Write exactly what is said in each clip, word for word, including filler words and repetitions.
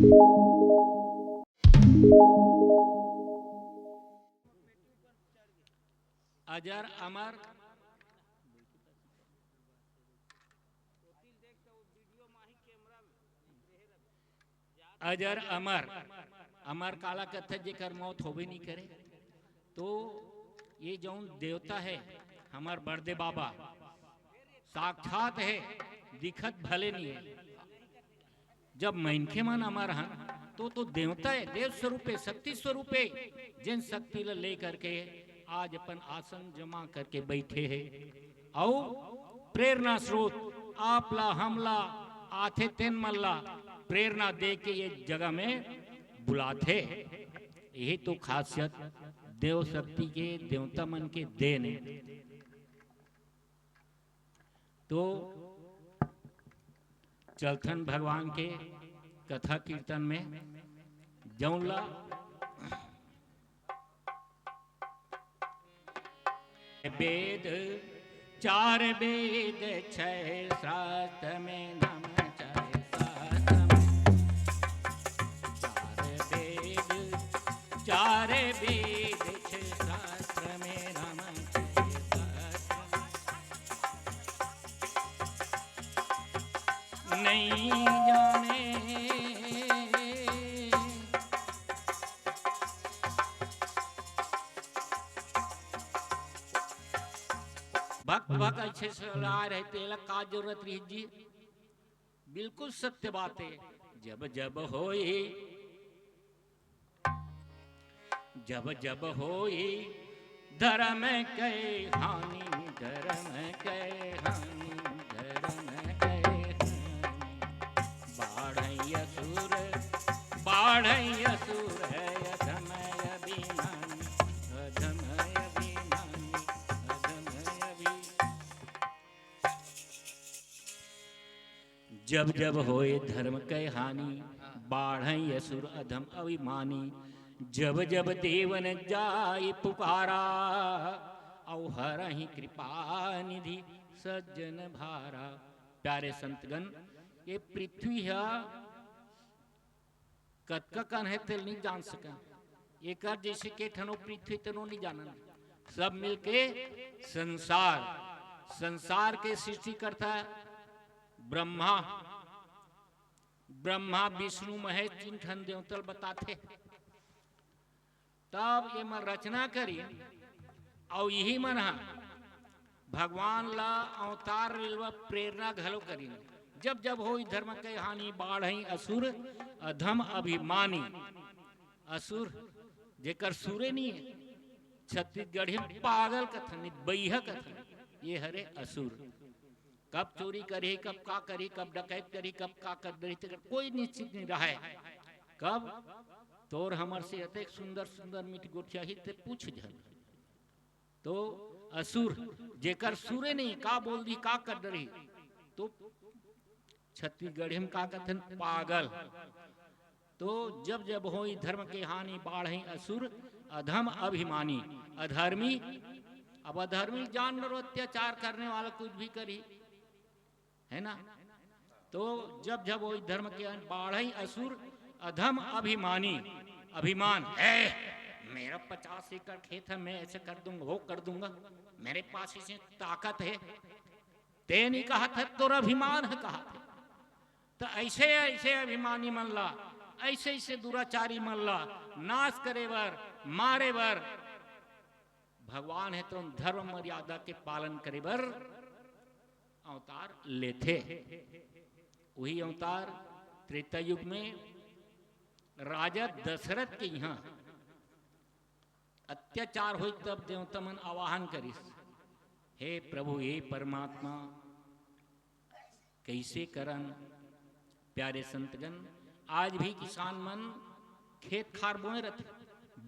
अजर अमर, अजर अमर, अमर काला कथे, जेकर मौत होबे नहीं करे। तो ये जौन देवता है, हमार बड़दे बाबा, साक्षात है, दिखत भले नहीं है। जब मनखे मन अमर हन, तो, तो देवता है, देव स्वरूप है, शक्ति स्वरूप है, जिन शक्ति ल लेकर के आज अपन आसन जमा करके बैठे है। अउ प्रेरणा स्रोत आप ला, हम ला, आथे तेन मन ला प्रेरणा दे के ये जगह में बुलाथे। यही तो खासियत देव शक्ति के, देवता मन के देन है। तो चलथन भगवान के कथा कीर्तन में, जौन ला वेद, चार वेद छह शास्त्र में नम, छह शास्त्र में। चार वेद, चार वेद छह शास्त्र में नम, छह शास्त्र में। नहीं जाने। भक्त भक्त अच्छे से ला रहे, तेला का जरूरत रही जी? बिल्कुल सत्य बात है। जब जब होई, जब जब होई धर्म के हानि, धर्म के हानि, धर्म के हानि। बाढ़ै असुर, बाढ़ै असुर, अधम अभिमानी, अधम अभिमानी, अधम अभिमानी। जब जब होए धर्म के हानि, बाढ़ै असुर अधम अभिमानी। जब जब देवन जाय पुकारा, अउ हरहि कृपा निधि सज्जन भारा। प्यारे संतगण, ये पृथ्वी ह कतका कन हे, तेल नहीं जान सकन। एकर जैसे के ठनो पृथ्वी, तेनो नहीं जानन। सब मिलके संसार, संसार के सृष्टि करता ब्रह्मा, ब्रह्मा, विष्णु, महेश, तीन ठन देवतल बताथे। तब ये मन रचना करिन, अउ यही मन ह भगवान ला अवतार लेवा प्रेरणा घलो करिन। जब जब होई धर्म के हानि, बाढ़ै असुर अधम अभिमानी। असुर, जेकर सुरे नहीं है, छत्तीसगढ़ी में पागल कथन, बइहा कथन, ये हरे असुर। कब चोरी करही, कब का करही, कब डकैत करही, कब का कर देही, तेकर कोई निश्चित नहीं रहे। कब तोर हमर से अतेक सुंदर सुंदर मीठ गोठियाही, ते पूछ झन। तो असुर, जेकर सुरे नहीं, का बोल दी, का कर डरही, तो छत्तीसगढ़ी में का कथन, पागल। तो जब जब होई धर्म के हानि, बाढ़ै असुर अधम अभिमानी। अधर्मी, अब अधर्मी जान लो, अत्याचार करने वाला कुछ भी करी, है ना? तो जब जब होई धर्म के हानि, बाढ़ै असुर अधम अभिमानी। अभिमान है, मेरा पचास एकड़ खेत है, मैं ऐसे कर दूंगा, वो कर दूंगा, मेरे पास इतनी ताकत है। ते नहीं कहा था, तोर अभिमान है कहा था। तो ऐसे ऐसे अभिमानी मन ला, ऐसे ऐसे दुराचारी मन ला नाश करे बर, मारे बर भगवान हे तो धर्म मर्यादा के पालन करे बर अवतार लेथे। वही अवतार त्रेता युग में राजा दशरथ के यहाँ अत्याचार होई, तब देवता मन आवाहन करिस, हे प्रभु, हे परमात्मा, कैसे करन? प्यारे संतगण, आज भी किसान मन खेत खार बोए रथे,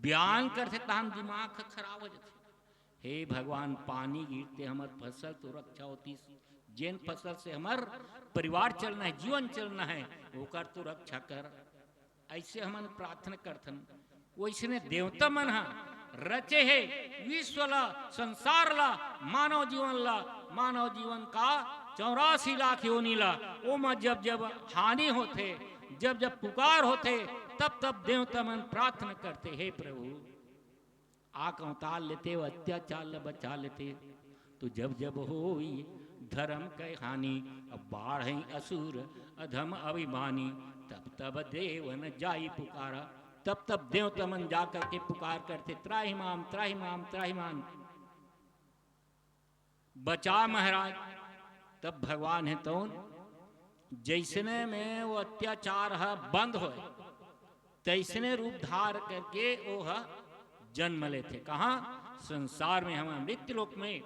बयान करथे, तहन दिमाग ह खराब हो जाथे। हे भगवान, पानी गिरते हमर फसल तो रक्षा होतिस, जेन फसल से हमर परिवार चलना है, जीवन चलना है, ओकर तो रक्षा कर। ऐसे हमन प्रार्थना करथन। वैसने देवता मन ह रचे हे विश्व ला, संसार ला, मानव जीवन ला, मानव जीवन का चौरासी लाख योनि ला। ओमा जब जब हानि होथे, जब जब पुकार होथे, तब तब देवता मन प्रार्थना करथे, हे प्रभु, आके अवतार लेते, वो अत्याचार ल बचा लेते। तो जब जब होई धर्म के हानि, अब बाढ़ई असुर अधम अभिमानी, तब तब देव न जाई पुकारा। तब तब देवता मन जा करके पुकार करथे, त्राहि माम, त्राहि माम, त्राहि माम, बचा महाराज। तब भगवान हे तौन, जैसने में वो अत्याचार ह बंद होय, तैसने रूप धार करके ओह जन्म लेथे। कहाँ? संसार में, हमर मृत्यु लोक में,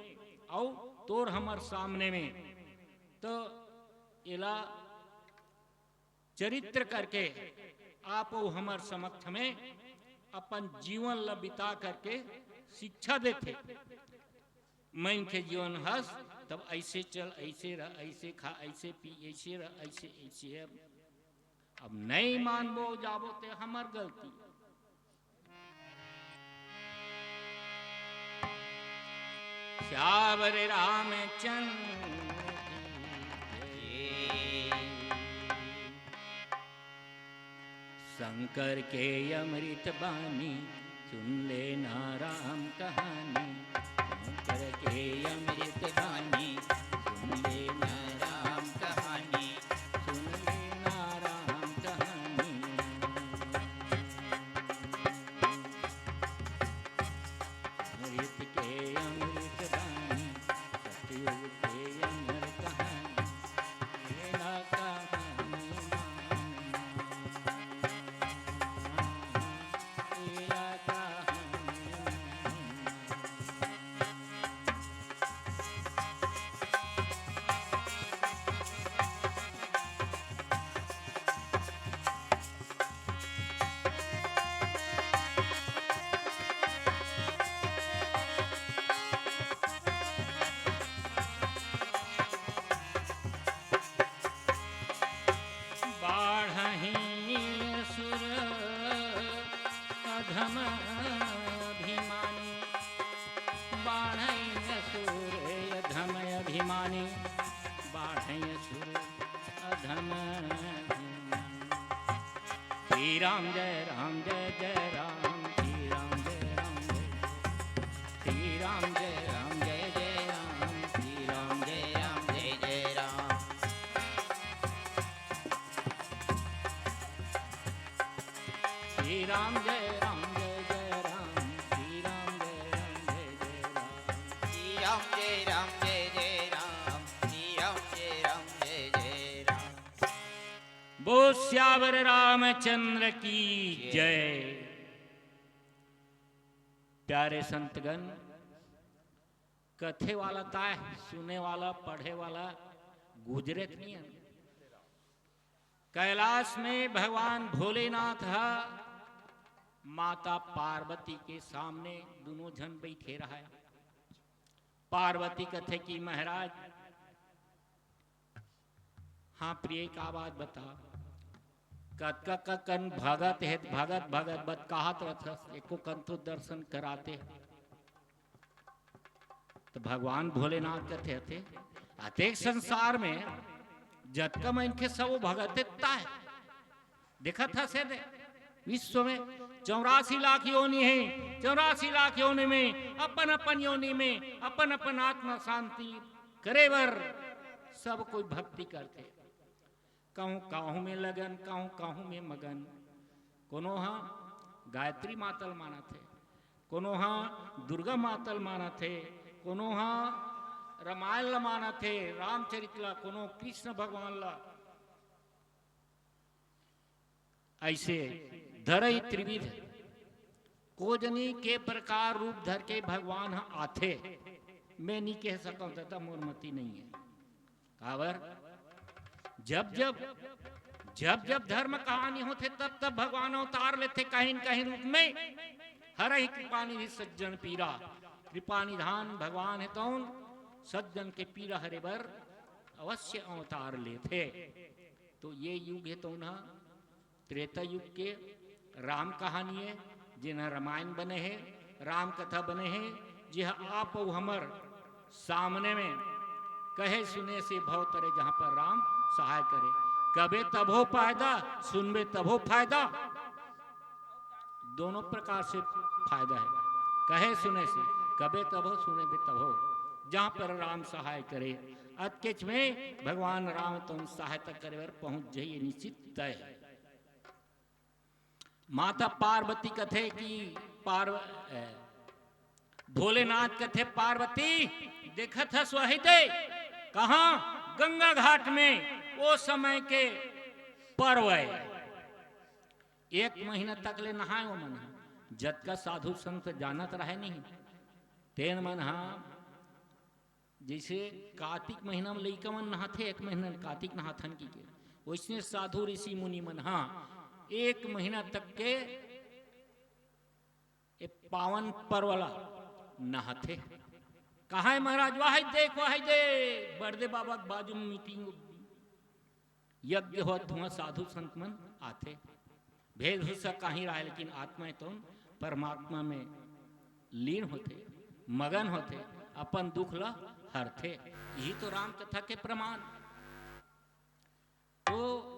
अउ तोर हमर सामने में। तो एला चरित्र करके आप अउ हमर समक्ष में अपन जीवन ल बिता करके शिक्षा देथे। मनखे जीवन हस, तब ऐसे चल, ऐसे रह, ऐसे खा, ऐसे पी, ऐसे रह, ऐसे, ऐसे। अब नहीं मानबो, जाबो, ते हमर गलती। सियावर रामचंद्र की जय। शंकर के अमृत बानी, सुन लेना राम कहानी। शंकर के अमृत बानी, सुन लेना राम कहानी, सुन लेना राम कहानी। अमृत के अमृत बानी, सतयुग के अमर कहानी। तेरा कहानी मानना, तेरा कहानी मानना। बाढ़ही असुर अधम अभिमानी, बाढ़ही असुर अधम अभिमानी, बाढ़ही असुर अधम अभिमानी। श्री राम जय राम जय जय राम, श्री राम जय राम जय, श्री राम जय राम जय जय राम, श्री राम जय राम जय जय राम। श्री राम जय राम जय जय राम, श्री राम जय राम जय जय राम। श्री राम जय राम जय जय राम, श्री राम जय राम जय जय राम। बोल सियावर रामचंद्र की जय। प्यारे संतगण, कथे वाला ताय, सुने वाला, पढ़े वाला गुजरत नहीं है। कैलाश में भगवान भोलेनाथ ह माता पार्वती के सामने दोनों झन बैठे रहे। पार्वती कथे कि महाराज, हाँ प्रिय, का बात बता? कतका कन भगत हे, भगत भगत बत कहत रथस, एको कन तो दर्शन कराते। तो भगवान भोलेनाथ कथे हथे, अतेक संसार में जतका मनखे सब भगत हे ताय। देखत हस दे, विश्व में चौरासी लाख योनि हे, चौरासी लाख योनि में अपन अपन योनि में अपन अपन आत्मा शांति करे बर सब कोई भक्ति करथे। कहूँ काहू में लगन, कहूँ काहू में मगन। कोनो ह गायत्री मातल मानत हे, कोनो ह दुर्गा मातल मानत हे, कोनो ह रामायण ल मानत हे, रामचरित ल, कोनो कृष्ण भगवान ल। ऐसे धरई त्रिविध, को जनी के प्रकार रूप धर के भगवान ह आथे। मैं नी कह सकंव, त मोर मति नहीं है। काबर? जब जब, जब जब धर्म कहानी होथे, तब तब भगवान अवतार लेथे, कहीं न कहीं रूप में। हरहि कृपा निधि सज्जन पीरा, कृपा निधान भगवान हे तौन, सज्जन के पीरा हरे बर अवश्य अवतार लेथे। तो ये युग हे तौन ह त्रेता युग के राम कहानी हे, जेन ह रामायण बने हे, राम कथा बने हे, जे ह आप अउ हमर सामने में कहे सुने से भव तरे, जहाँ पर राम सहाय करे। कबे तभो फायदा, सुनबे तभो फायदा। दोनों प्रकार से फायदा है। कहे सुने से, कबे तभो, सुने बे तभो। जहाँ पर राम सहाय करे, अतकेच में भगवान राम तुम सहायता करे बर पहुँच जाइए, निश्चित तय है। माता पार्वती कथे कि पार्व-, ए, भोलेनाथ कथे, "पार्वती, देखत हस वही दे, कहाँ? गंगा घाट में।" ओ समय के पर्व है, एक महीना तक ले नहाए ओ मन ह। जतका साधु संत जानत रहे नहीं, तेन मन ह जैसे कार्तिक महीना में लइका मन नहाथे, एक महीना में कार्तिक नहाथन की के, वैसने साधु ऋषि मुनि मन, हाँ, एक महीना तक के ए पावन पर्व ला नहाथे। कहाँ है महाराज? वहाई देख, वहाई दे, बड़दे बाबा के बाजू में मीटिंग, यज्ञ होत, धुआं साधु संत मन आथे। भेषभूषा काही राहे, लेकिन आत्मा तो परमात्मा में लीन होथे, मगन होथे, अपन दुख ला हरथे। यही तो राम कथा के प्रमाण। तो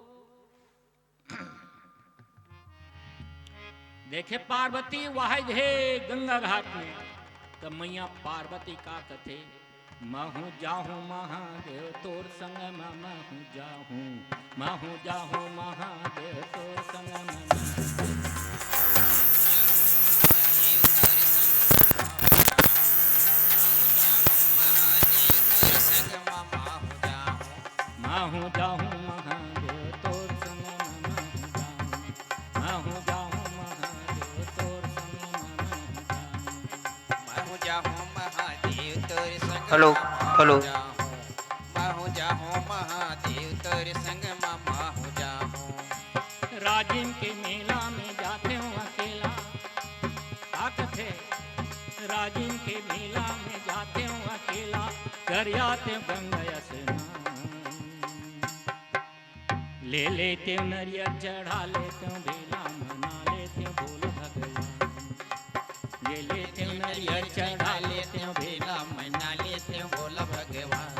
देखे पार्वती वहाई हे गंगा घाट में, त मैया पार्वती का कथे, "महूँ जाहूँ महादेव तोर संग म, महूँ जाहूँ, महूँ जाहूँ महादेव तोर संग म, महूँ महूँ जाहूँ महादेव तोर संग म, महूँ जाहूँ, महूँ जाहूँ महादेव तोर संग म, महूँ जाहूँ।" महूँ जाहूँ महादेव तोर संग हेलो, म, महूँ हेलो। जाहूँ। महूँ जाहूँ महादेव तोर संग म, महूँ जाहूँ। राजिम के मेला में जाथे हूँ अकेला, का कथे? राजिम के मेला में जाथे हूँ अकेला, कर आथे गंगा स्नान। ले लेते हूँ नरियर, चढ़ा लेते हूँ बेला, मना लेते हूँ भोला भगवान। ले लेते हूँ नरियर, चढ़ा लेते हूँ बेला, मना लेते हूँ भोला भगवान।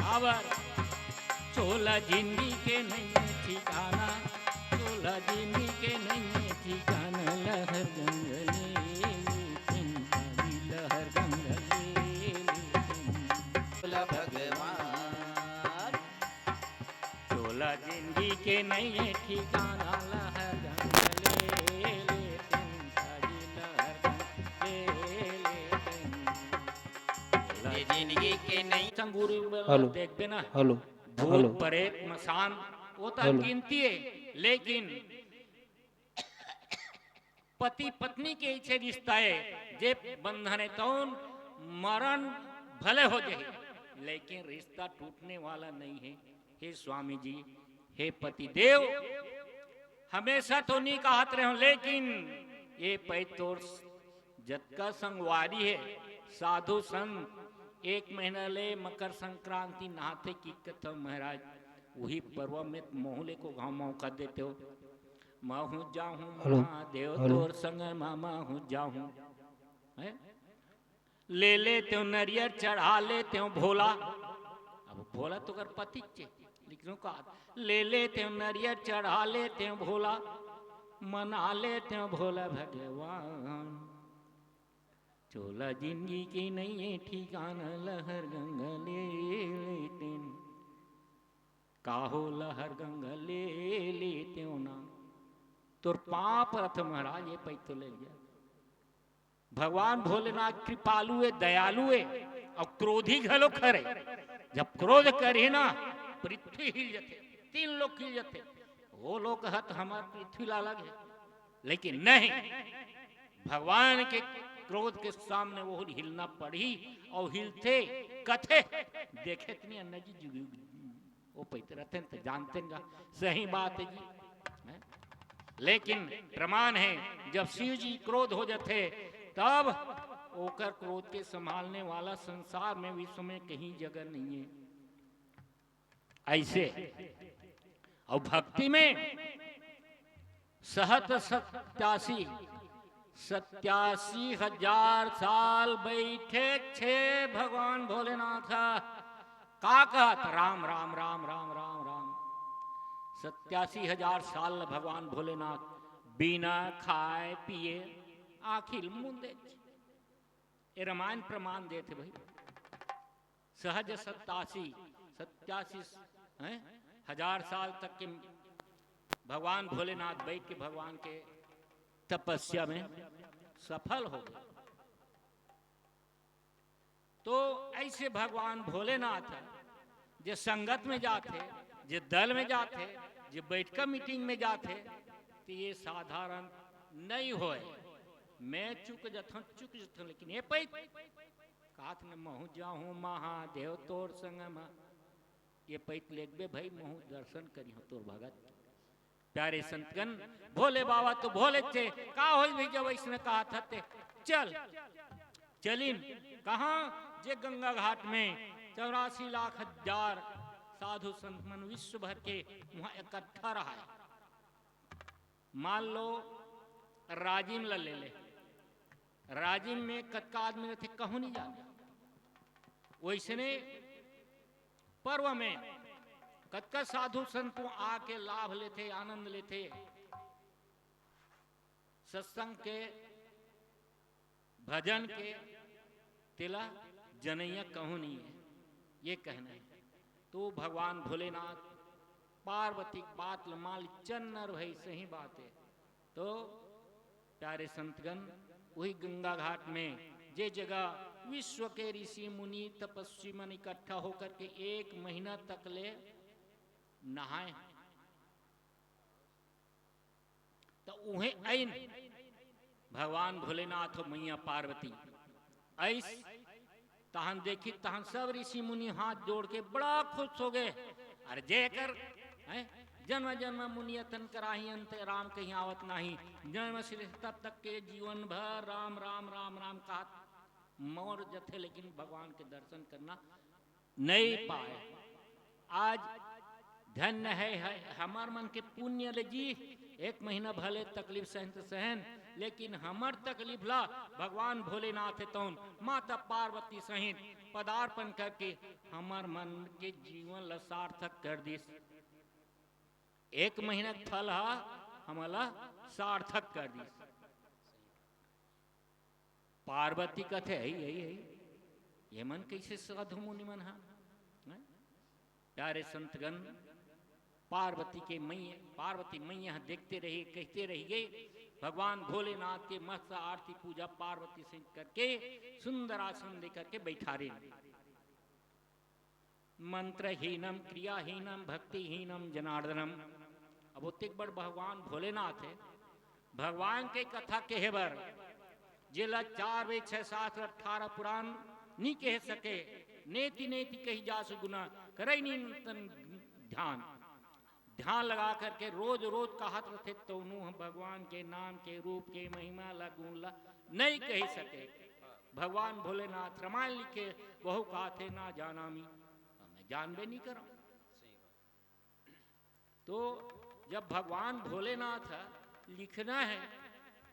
अब चोला जिंदगी के नहीं है ठिकाना, चोला जिंदगी के नहीं है ठिकाना, लहर गंगा ले लेते हैं, लहर गंगा ले लेते हैं। भोला भगवान। चोला जिंदगी के नहीं है ठिकाना, लहर गंगा ले लेते हैं, लहर गंगा ले लेते हैं। जिंदगी के नहीं संगुरु हेलो। देखबे ना, हेलो। भूत, हेलो। परेत, मसान, वो तो हेलो। गिनती है, लेकिन पति पत्नी के इच्छे रिश्ता है, जे बंधन है तौन मरण भले हो जाए, लेकिन रिश्ता टूटने वाला नहीं है। हे स्वामी जी, हे पति देव, हमेशा तो नहीं कहत रहे हो, लेकिन ये पैतोर जतका संगवारी है, साधु संत, एक महीना ले मकर संक्रांति नहाथे की कथो महाराज, वही पर्व में महूँ ले को घाव माव कर देते हो। महूँ जाहूँ हेलो, महादेव हेलो। तोर संग मा महूँ जाहूँ, हैं? ले लेते हो नरियर, चढ़ा लेते हो भोला। अब भोला तो कर पति चे, लेकिन का ले लेते हो नरियर, चढ़ा लेते हो भोला, मना लेते हो भोला भगवान। चोला जिंदगी के नहीं है ठिकाना, लहर गंगा ले लेते हैं। काहो लहर गंगा ले लेते हो ना। तोर पाप रथ महाराज, ये पैतो ले लिया। भगवान भोलेनाथ कृपालु है, दयालु है, और क्रोधी घलो खरे। जब क्रोध करे ना, पृथ्वी हिल जथे, तीन लोक हिल जथे। वो लोक हत हमार पृथ्वी ला अलग है, लेकिन नहीं, भगवान के क्रोध के सामने वो हिलना पड़ी और हिलथे। कथे देखे तनी अन्ना जी जुगी उगी, वो पैते रहते हैं तो जानते हैं, सही बात है जी, हैं? लेकिन प्रमाण है, जब शिव जी क्रोध हो जाते, तब ओकर क्रोध के संभालने वाला संसार में, विश्व में कहीं जगह नहीं है। ऐसे और भक्ति में सहत सत्यासी, सत्यासी हजार साल बैठे छे भगवान भोलेनाथ। का कहत? राम, राम, राम, राम, राम, राम। सत्यासी हजार साल ल भगवान भोलेनाथ बिना खाए पिए आँखी ल मूंद देथे। ये रामायण प्रमाण देथे भाई। सहज सत्यासी, सत्यासी, हैं, हजार साल तक के भगवान भोलेनाथ बैठ के भगवान के तपस्या में सफल हो गए। तो ऐसे भगवान भोलेनाथ जे संगत में जाथे, जे दल में जाथे, जे बैठका मीटिंग में जाथे, तो ये साधारण नहीं होय। मैं चुक जथन, चुक जथन, लेकिन ये पैत कहत न, "महूँ जाहूँ महादेव तोर संग म।" ये पैत लेगबे भाई, महूँ दर्शन करिहूँ तोर भगत। प्यारे संतगण, भोले बाबा तो भोले थे, का होई भाई जब ऐसने कहत हते? चल, चलिन। कहाँ? जे गंगा घाट में चौरासी लाख हजार साधु संत मन विश्व भर के वहाँ इकट्ठा रहा है। मान लो राजिम ला ले ले, राजिम में कतका आदमी रथे, कहूँ नहीं जाने। वैसने पर्व में कतका साधु संत आके लाभ लेथे, आनंद लेथे, सत्संग के, भजन के, तेला जनैया कहूँ नहीं है, ये कहना है। तो भगवान भोलेनाथ पार्वती के बात ल मान ली, चन्नर भाई, सही बात है। तो प्यारे संतगण, वही गंगा घाट में जे जगह विश्व के ऋषि मुनि तपस्वी मन इकट्ठा होकर के एक महीना तक ले नहाए, तो उहें अइन भगवान भोलेनाथ हो मैया पार्वती। ऐस तहन देखी, तहन सब ऋषि मुनि हाथ जोड़ के बड़ा खुश हो गए। अरे जेकर, हैं, जन्म जन्म मुनि यतन कराही, अंत राम कहीं आवत नाही। जन्म से तब तक के जीवन भर राम, राम, राम, राम कहत मर जथे, लेकिन भगवान के दर्शन करना नहीं पाए। आज धन्य है, है हमर मन के पुण्य ले जी, एक महीना भले तकलीफ सहन त सहन, लेकिन हमर तकलीफ ला भगवान भोलेनाथ हे तौन माता पार्वती सहित पदार्पण करके हमर मन के जीवन ला सार्थक कर दिस। एक महीना के फल हा हमला सार्थक कर दिस। पार्वती कथे, "हई, हई, हई, ये मन कैसे साधु मुनि मन हा?" हैं? प्यारे संतगण, पार्वती के मैया, पार्वती मैया देखते रही, कहते रह गए, भगवान भोलेनाथ के मस्त आरती पूजा पार्वती से करके सुंदर आसन दे करके बैठा रहे। मंत्रहीनम क्रियाहीनम भक्तिहीनम जनार्दनम। अब ओतेक बड़ भगवान भोलेनाथ हे, भगवान के कथा कहे बर, जेला चार वेद, छह शास्त्र, अठारह पुराण नी कह सके, नेति नेति कही जासु गुना, करई निरंतर ध्यान। ध्यान लगा करके रोज रोज कहत रथे, तौनू हम भगवान के नाम के, रूप के, महिमा ला, गुण ला नहीं कही सके। भगवान भोलेनाथ रामायण लिखे, वहू कहथे ना जाना मी, मैं जानबे नहीं करम। तो जब भगवान भोलेनाथ ह लिखना है,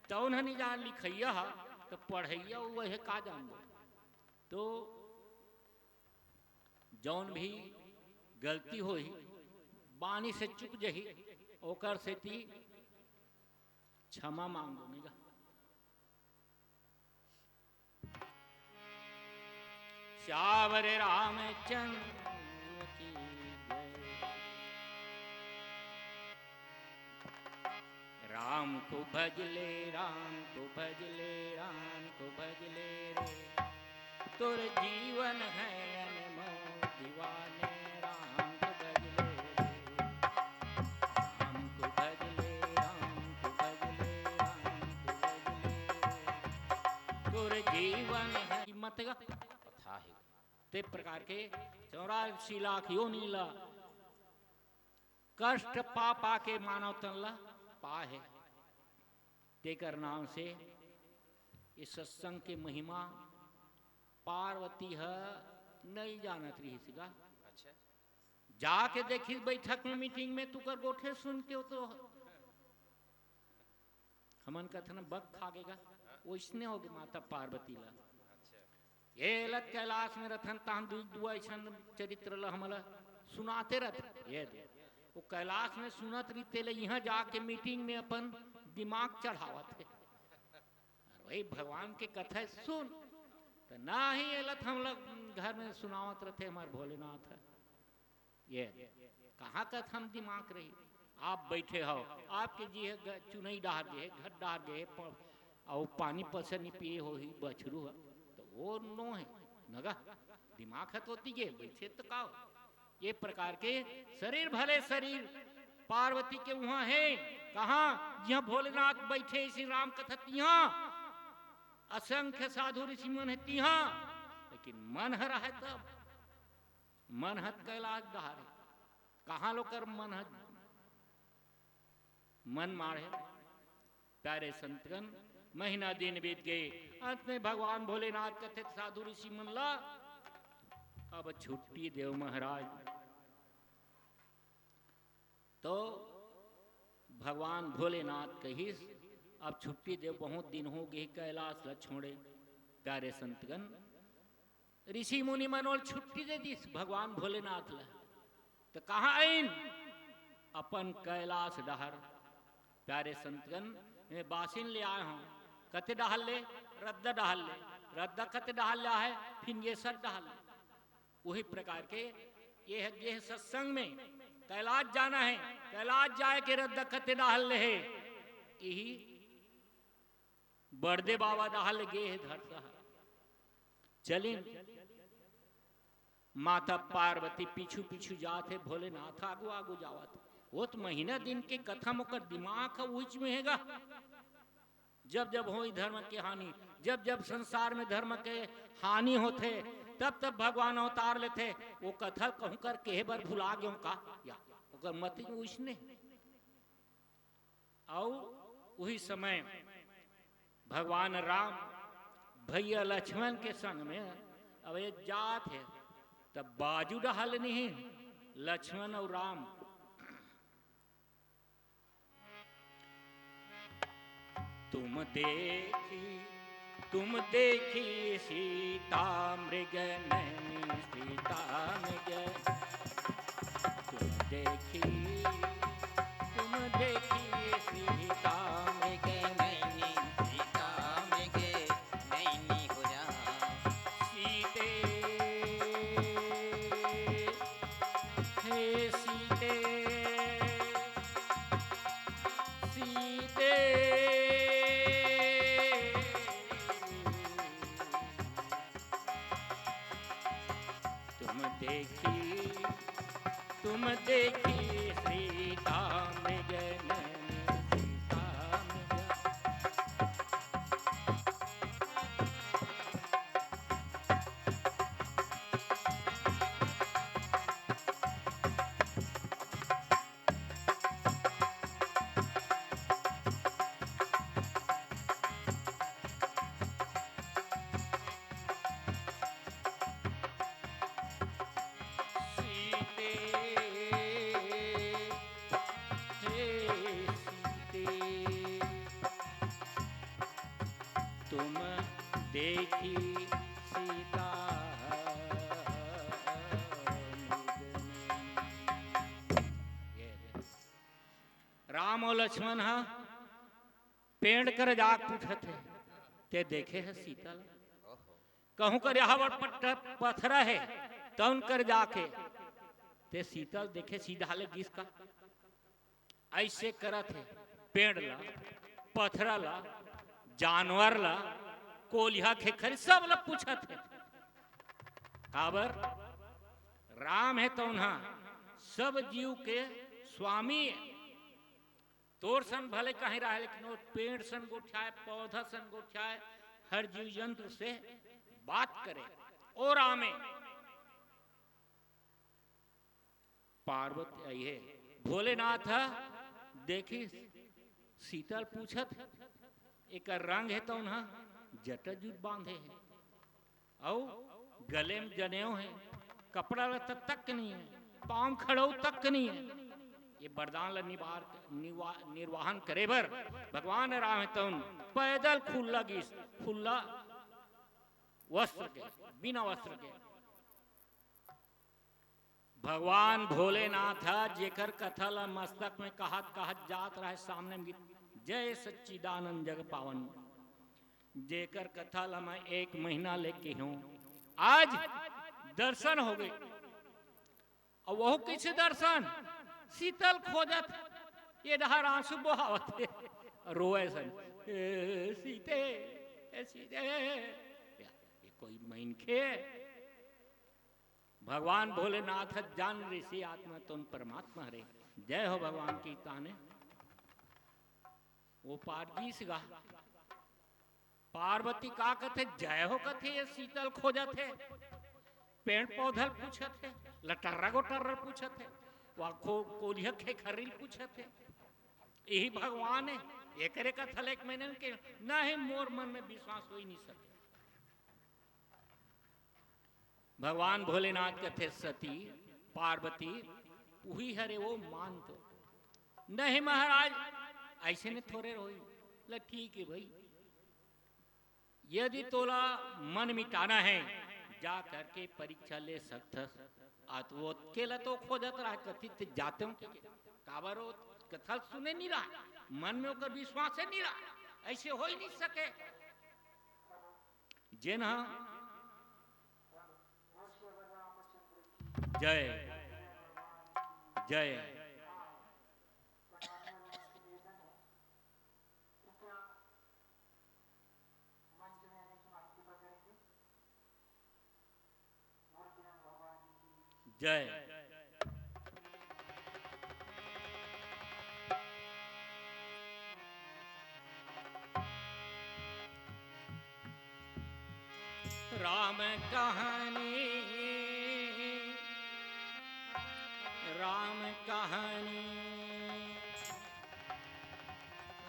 तौन ह नहीं जान लिखैया ह, तो पढ़ैया वह का जानबो। तो जौन भी गलती होही, बानी से चुक जही, ओकर सेती क्षमा मांगो, नहीं गा? श्यावर रामचंद्र की जय। राम को भज ले, राम को भज ले, राम को भज ले रे। तोर जीवन है अनमोल दीवाने, राम को भज ले रे। राम को भज ले, राम को भज ले, राम को भज ले रे। तोर जीवन है मत गा। कथा हे। ते प्रकार के चौरासी लाख योनि ला कष्ट पा पा के मानव तन ला पाहे। तेकर नाम से इस सत्संग के महिमा पार्वती ह नहीं जानत रहिस गा। अच्छा। जाके देखिस बैठक में, मीटिंग में, तुकर गोठे सुन के वो तो हमन कथन बक खा गेगा, ओइसने हो गे माता पार्वती ला। अच्छा। ये लत कैलाश में रथन तहन दू, दू ऐसन चरित्र ल हमला सुनाते रथ। ये दे। वो कैलाश में सुनत रहिते ले यहाँ जाके मीटिंग में अपन दिमाग चढ़ावत हे। अरे भाई, भगवान के कथा सुन। तो ना ही ये लत हम लोग घर में सुनावत रहते हमारे भोलेनाथ है। ये कहाँ कथम दिमाग रही? आप बैठे हो, आपके जी हे ग-, चुनई डाहर गे हे, घर डाहर गे हे, प-, अउ पानी पसनी पिए हो ही बछरू ह, तो वो नो है नगा। दिमाग है तो तीजे बैठे तो का हो? ये प्रकार के शरीर भले शरीर पार्वती के वहाँ है, कहाँ? जहाँ भोलेनाथ बैठे श्री राम कथा तिहाँ, असंख्य साधु ऋषि मन है तिहाँ, लेकिन मन हरा है तब। मन हत कैलाश डहारे। कहाँ लो कर मन हत मन मारे। प्यारे संतगण, महीना दिन बीत गए। अंत में भगवान भोलेनाथ कथे साधु ऋषि मन ला, अब छुट्टी देव महाराज। तो भगवान भोलेनाथ कहिस, अब छुट्टी देव, बहुत दिन हो गए कैलाश ला छोड़े। प्यारे संतगण, ऋषि मुनि मन ओला छुट्टी दे दिस भगवान भोलेनाथ ला। तो कहाँ आइन? अपन कैलाश डहर। प्यारे संतगण, मैं बासिन ले आए हूँ। कते डहर ले? रद्दा डहर ले। रद्दा कते डहर ले आहे? फिर ये सर डहर ले। वही प्रकार के ये है, ये है सत्संग में कैलाश जाना है, कैलाश जाए के रद्दा कते डहर ले है। यही बड़दे बाबा डहर ले गे हे धरता। चलिन, माता पार्वती पीछू पीछू जात हे, भोलेनाथ आगू आगू जावत हे। वो तो महीना दिन के कथा म ओकर दिमाग ह उहिच में हेगा। जब जब होई धर्म के हानि, जब जब संसार में धर्म के हानि होथे, तब तब भगवान अवतार लेथे। वो कथा कहूँ कर कहे बर भुला गेहूँ का? या ओकर मति में उइसने। अउ उही समय भगवान राम भैया लक्ष्मण के संग में अब ये जात हे, तब बाजू डहल नहीं लक्ष्मण अउ राम। तुम देखी, तुम देखी सीता मृग नैनी, सीता मृग। तुम देखी, तुम देखी सीता मृग नैनी, सीता मृग नैनी हो राम। सीते, हे सीते, सीते। तुम देखी, तुम देखी सीता मृग नैनी, सीता मृग। सीते, हे सीते, तुम देखी सीता। राम अउ लक्ष्मण ह पेड़ कर जाके पूछत हे, ते देखे हे सीता ल? कहूँ कर यहाँ बर पट-, पथरा हे, तउन कर जाके ते सीता ल देखे, सीधा ले गिस का? ऐसे करत हे, पेड़ ला, पथरा ला, जानवर ला, कोलिहा खेखरी सब ला पूछत हे। काबर? राम हे तउन ह सब जीव के स्वामी हे। तोर सन भले कहीं रहे, लेकिन वो पेड़ सन गोठियाए, पौधा सन गोठियाए, हर जीव जंतु से बात करे। ओ रामे, पार्वती आई हे, भोलेनाथ ह देखिस, सीता ल पूछत, एकर रंग हे तउन ह जटा जूट बांधे हे। अउ गले में जनेऊ हे, कपड़ा लत्ता तक नहीं हे, पाँव खड़ऊ तक नहीं हे। ये वरदान ला निवार-, निवा-, निर्वाहन करे बर भगवान राम हे तउन पैदल खुल्ला गिस, खुल्ला वस्त्र के, बिना वस्त्र के। भगवान भोलेनाथ ह, जेकर कथा ल मस्तक में कहत कहत जात रहे, सामने में गीत, जय सच्चिदानंद जग पावन, जेकर कथा ल मैं एक महीना ले केहेंव, आज दर्शन हो गए। अउ वहू कइसे दर्शन? सीतल खोजत, ये डहर आंसू बोहावत हे, रोए सन, "ए सीते, ए सीते।" या, ये कोई मनखे? भगवान भोलेनाथ जान ऋषि आत्मा तुम परमात्मा हरे। जय हो भगवान की ताने। वो पार गीस गा। पार्वती का कथे, जय हो कथे, ये सीतल खोजत हे, पेड़ पौधल पूछत हे, लटर्रा गोटर्रा पूछत हे, वा को-, कोलिया खेखरिल पूछत हे, यही भगवान हे, एकरे कथा ले एक महीने के नहीं, मोर मन में विश्वास हो ही नहीं सके। भगवान भोलेनाथ कथे, सती, पार्वती, उही हरे वो, मान तो। नहीं महाराज, ऐसे ने थोरे होही। ले ठीक है भाई, यदि तोला मन मिटाना है, जा करके परीक्षा ले सकथस। आ तो वो अकेला तो खोजत रहा, कथी ते जाते हो के? काबर वो कथा सुने नहीं रहा, मन में ओकर विश्वास ही नहीं रहा, ऐसे हो ही नहीं सके। जेन हा जय, जय। जय। राम कहानी, राम कहानी,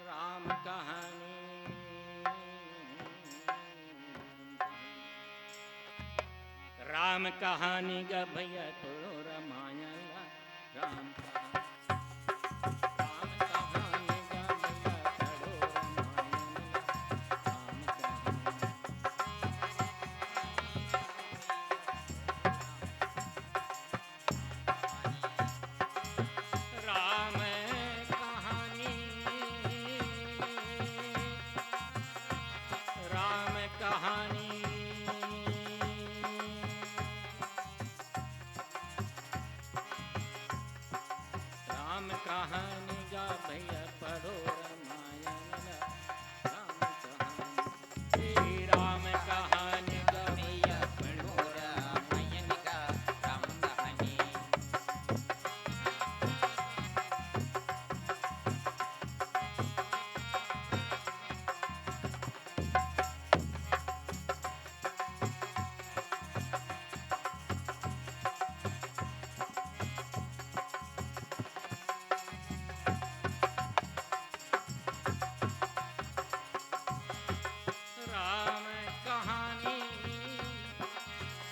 राम कहानी, राम कहानी गा भैया, तोरो रामायण ला, राम कहानी। राम कहानी, राम कहानी। राम कहानी गा भैया, पढ़ो रामायण ला। राम कहानी, श्री राम कहानी गा भैया, पढ़ो रामायण गा। राम कहानी। राम कहानी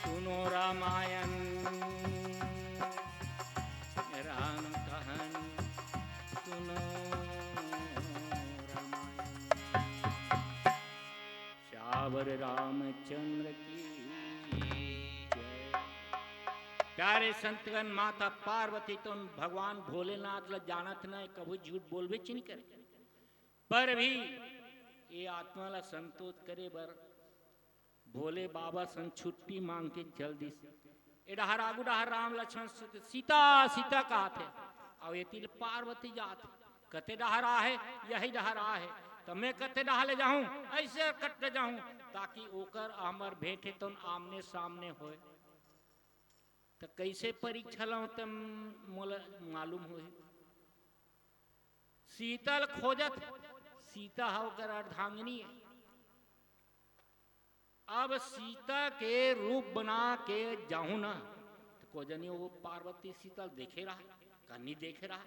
सुनो रामायण, राम कहानी सुनो रामायण। सियावर रामचंद्र की जय। प्यारे संतगण, माता पार्वती तो भगवान भोलेनाथ ला जानत न, कभू झूठ बोलबे च नहीं करे, पर भी ये आत्मा ला संतोष करे बर भोले बाबा सन छुट्टी मांग के चल दिस। ए डहर आगू डहर राम लक्ष्मण सीत-, सीता, सीता कहत हे, अउ एती ले पार्वती जात हे। कते डहर आहे? यही डहर आहे। त मैं कते डहर ले जाहूं? ऐसे कट ले जाहूं, ताकि ओकर हमर भेंटे तोन आमने सामने होय। त कैसे परीक्षा लाऊं, तब मोला मालूम होही। सीता ल खोजत, सीता ह ओकर अर्धांगिनी हे। अब सीता के रूप बना के जाहूं ना, त को जनी वो पार्वती सीता ल देखे रहा, का नी देखे रहा।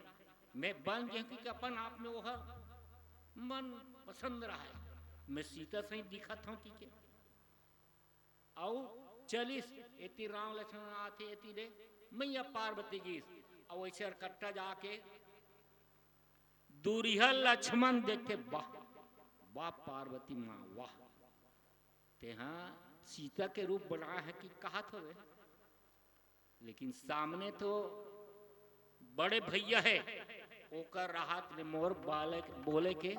मैं बन गेहूं कि अपन आप में ओहर मन पसंद रहा है, मैं सीता सही दिखत हूं कि के। अउ चलिस, एती राम लक्ष्मण आथे, एती ले मैया पार्वती गीस, अउ ऐसे अरकट्टा जाके दूरिहा लक्ष्मण देखथे, वाह, वाह पार्वती माँ, वाह, तेहा सीता के रूप बनाए हे कि कहत हवे, लेकिन सामने तो बड़े भैया हे, ओकर रहत ले मोर बाले, बोले के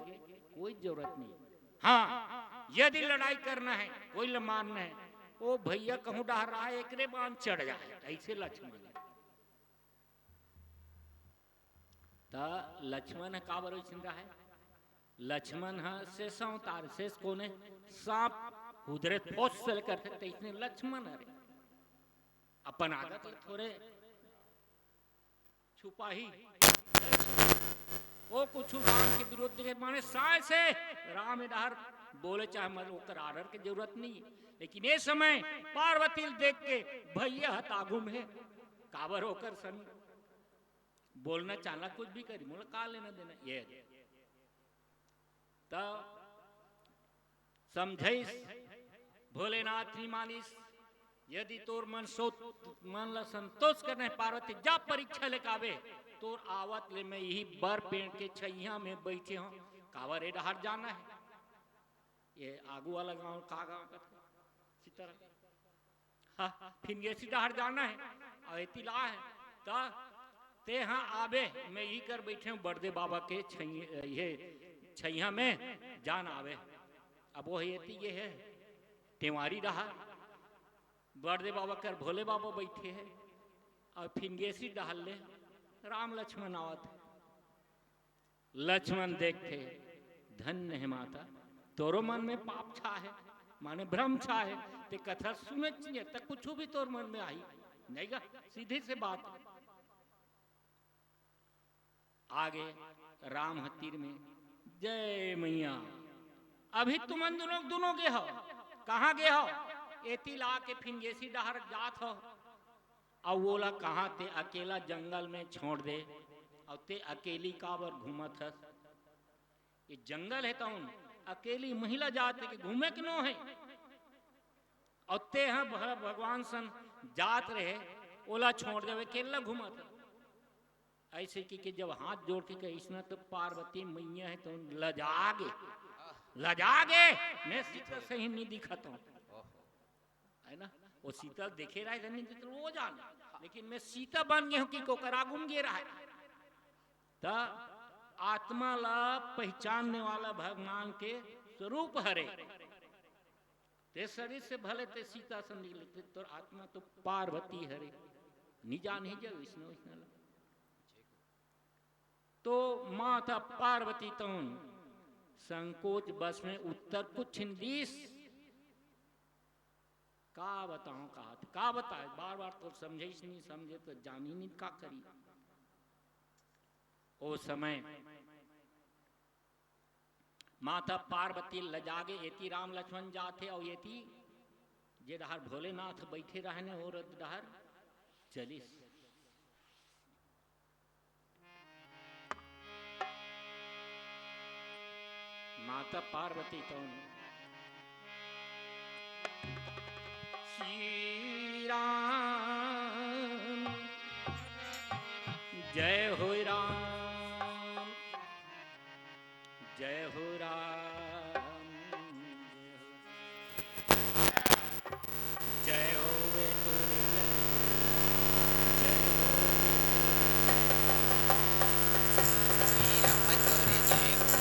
कोई जरूरत नहीं। हाँ, यदि लड़ाई करना हे, कोई ल मारना हे, ओ भैया कहूँ डहर रहा हे, एकरे बांध चढ़ जाए, अइसे लक्ष्मण हे। त लक्ष्मण ह काबर वइसन रहा हे? लक्ष्मण ह शेष अवतार, शेष कोन हे? सांप हुदरे फोस से करथे, तइसने लक्ष्मण हरे। अपन आदत ल थोरे छुपाही। ओ कुछु राम के विरोध के माने साय से राम ए डहर बोले, चाहे मर, ओकर order के जरूरत नहीं हे। लेकिन ए समय पार्वती ल देख के भैया ह त आगू में हे, काबर ओकर संग बोलना चाहना कुछ भी करी, मोला का लेना देना। ये त समझइस, भोलेनाथ नी मानिस। यदि तोर मन सो, मन ला संतोष करना हे पार्वती, जा परीक्षा लेके आबे। तोर आवत ले मैं इही बर पेड़ के छैया में बइठे हंव, काबर ए डहर जाना हे। ये आगू वाला गांव का गांव कथे? सीताराम। हाँ, फिंगेसी डहर जाना हे, अउ एती ला हे, त तेहा आबे, मैं इही कर बइठे हंव बड़दे बाबा के छै-, ये छैया में, जा न आबे। अब ओ एती ये हे, टेवारी डहर, बड़दे बाबा कर भोले बाबा बइठे हे, अउ फिंगेसी डहर ले राम लक्ष्मण आवत हे। लक्ष्मण देखथे, धन्य हे माता, तोरो मन में पाप छा हे, माने भ्रम छा हे, ते कथा सुने चाहिए, त कुछु भी तोर मन में आही, नहीं गा, सीधी से बात हे। आगे राम ह तीर में, जय मैया, अभी तुमन दुनों, दुनों गे हव, कहाँ गे हव? एती ला के फिंगेसी डहर जात हव, अउ ओला कहाँ ते अकेला जंगल में छोड़ दे, अउ ते अकेली काबर घूमत हस? ये जंगल हे तउन, अकेली महिला जात हे कि घूमे के नो हे, अउ ते ह भ-, भगवान सन जात रहे, ओला छोड़ देवे, अकेला घूमत हे। अइसे कि, कि जब हाथ जोड़ के कहिस ना, त पार्वती मैया ह तउन लजा गे, लजा गे, मैं सीता सही नहीं दिखत हंव। हे ना? ओ सीता ल देखे रहे त नहीं देखे, ओ जाने। लेकिन मैं सीता बन गे हंव कि ओकर आगू में गे रहे। त आत्मा ला पहिचानने वाला भगवान के स्वरूप हरे। ते शरीर से भले ते सीता सन निकले, ते तोर आत्मा तो पार्वती हरे। नहीं जान ही जावे वइसने, वइसने ला। तो माता पार्वती तउन संकोच बस में उत्तर कुछ नहीं दीस। का बतावंव, का, का बताए, बार-बार तो समझइस नहीं, समझे त जानी नहीं का करी। ओ समय माता पार्वती लजा गे, एती राम लक्ष्मण जात हे अउ एती जे डहर भोलेनाथ बइठे रहने, ओ रथ डहर चलिस। माता पार्वती तउन श्री राम, जय हो राम, जय हो राम, जय हो। जय होवे तोरे, जय हो, जय होवे तोरे, जय हो।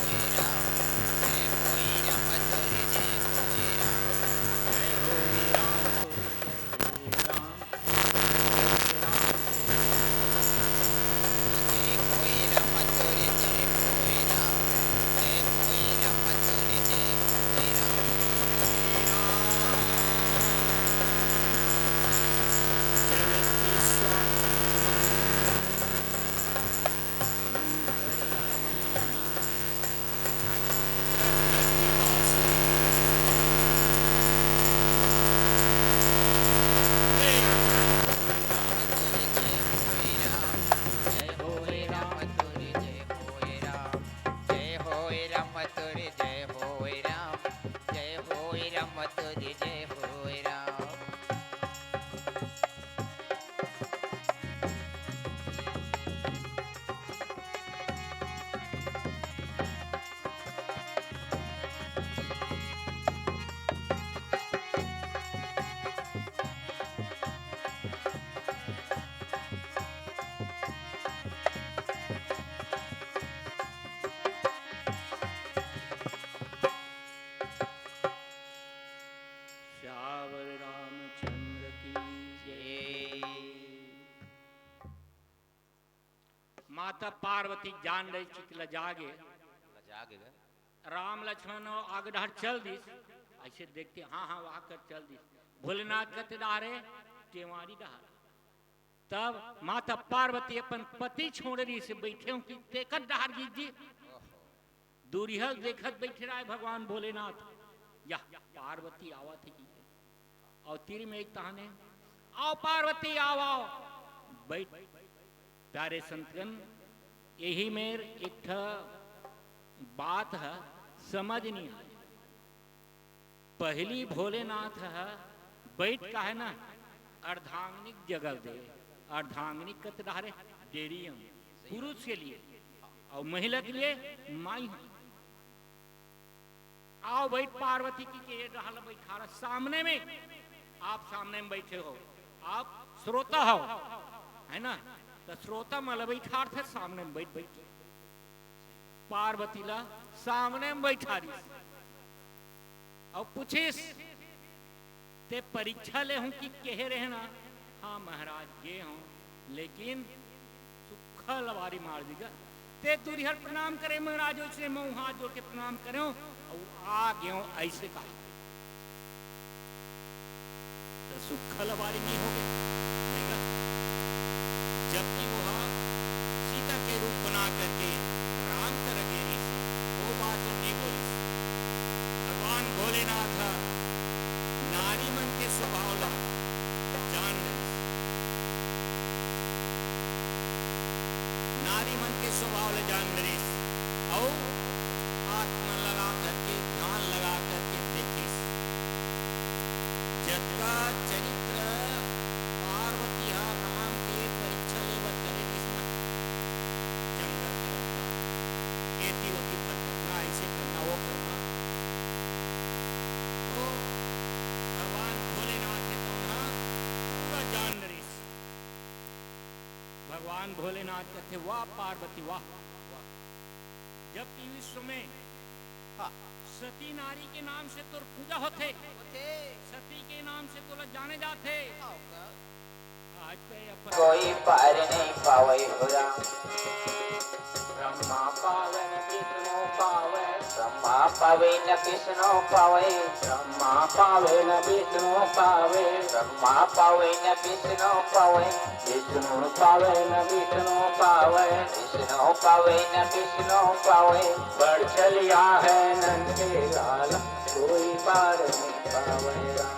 तब पार्वती जान रही चित लजा गे। लजा गे गा। राम लक्ष्मण आगे डहर चल दिस। ऐसे देखते, हाँ, हाँ, वहाँ कर चल दिस। भोलेनाथ कते डहर हे, टेवारी डहर। तब माता पार्वती अपन पति छोड़ रही से बैठे हो कि तेकर डहर गिस जी। दूरिहल देखत बैठे रहे भगवान भोलेनाथ। या पार्वती आवत हे कि अउ तीर में एक तहाने, "आओ पार्वती, आओ, आओ, बैठ।" प्यारे संतगण, यही मेर एक ठा बात ह, समझ नहीं आए। पहली भोलेनाथ ह बैठ का है ना, अर्धांगिनी जगह दे, अर्धांगिनी कत डहर हे, डेरियम, पुरुष के लिए, और महिला के लिए माई ह। आओ बैठ पार्वती की के डहर बैठार सामने में, आप सामने में बैठे हो, आप श्रोता हो, है ना? तो श्रोता मन ला बैठार थे सामने में बैठ, बैठ। पार्वती ला सामने में बैठारिस। अउ पूछिस, "ते परीक्षा ले हूँ कि कहे रहे ना?" "हाँ महाराज, गे हूँ, लेकिन सुक्खा लबारी मार दीगा।" "ते दूरिहर प्रणाम करे महाराज, ओइसने मऊँ हाथ जोड़ के प्रणाम करे हूँ, अउ आ गे हूँ," ऐसे कहा। तो सुक्खा लबारी नहीं हो गए, नहीं गा? जबकि वो सीता के रूप बना करके राम कर गे रही थी, वो बात नहीं बोली। भगवान भोलेनाथ ह नारी मन के स्वभाव ला जान रही, नारी मन के स्वभाव ला जान रही, और आत्मा लगा करके, ध्यान लगा करके देखिस। जतका चरित्र पार्वती ह राम के परीक्षा लेवत करे रिहिस ना, जंगल के रस्ता, एती ओती भटकना, ऐसे करना, वो करना, तो भगवान भोलेनाथ हे तो ना पूरा जान रिहिस। भगवान भोलेनाथ कथे, "वाह पार्वती, वाह, वाह।" जबकि विश्व में हाँ। सती नारी के नाम से तोर पूजा होथे, होथे। सती के नाम से तोला जाने जाथे। हाँ, का? आज के अपन कोई पार नहीं पावे हो राम। ब्रह्मा पावे न विष्णु पावे, ब्रह्मा पावे न विष्णु पावे, ब्रह्मा पावे न विष्णु पावे, ब्रह्मा पावे न विष्णु पावे, विष्णु पावे न विष्णु पावे, विष्णु पावे न विष्णु पावे। बड़ छलिया हे नंद के लाला, कोई पार नहीं पावे राम।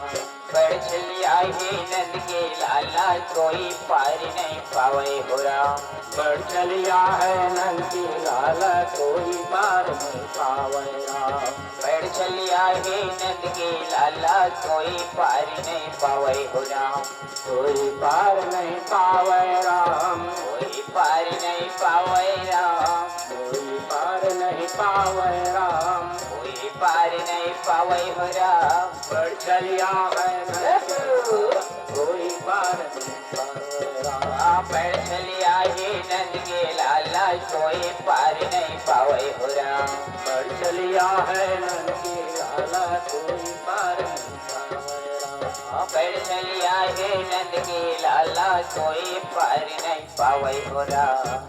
बड़ छलिया हे नंद के लाला, कोई पार नहीं पावे हो राम। बड़ छलिया हे नंद के लाला, कोई पार नहीं पावे राम। बड़ छलिया हे नंद के लाला, कोई पार नहीं पावे हो राम। कोई पार नहीं पावे राम। कोई पार नहीं पावे राम। कोई पार नहीं पावे राम। कोई पार नहीं पावे हो राम। बड़ छलिया हे नंद के लाला, कोई पार नहीं पावे राम। बड़ छलिया हे नंद के लाला, कोई पार नहीं पावे हो राम। बड़ छलिया हे नंद के लाला, कोई पार नहीं पावे राम। बड़ छलिया हे नंद के लाला, कोई पार नहीं पावे हो राम।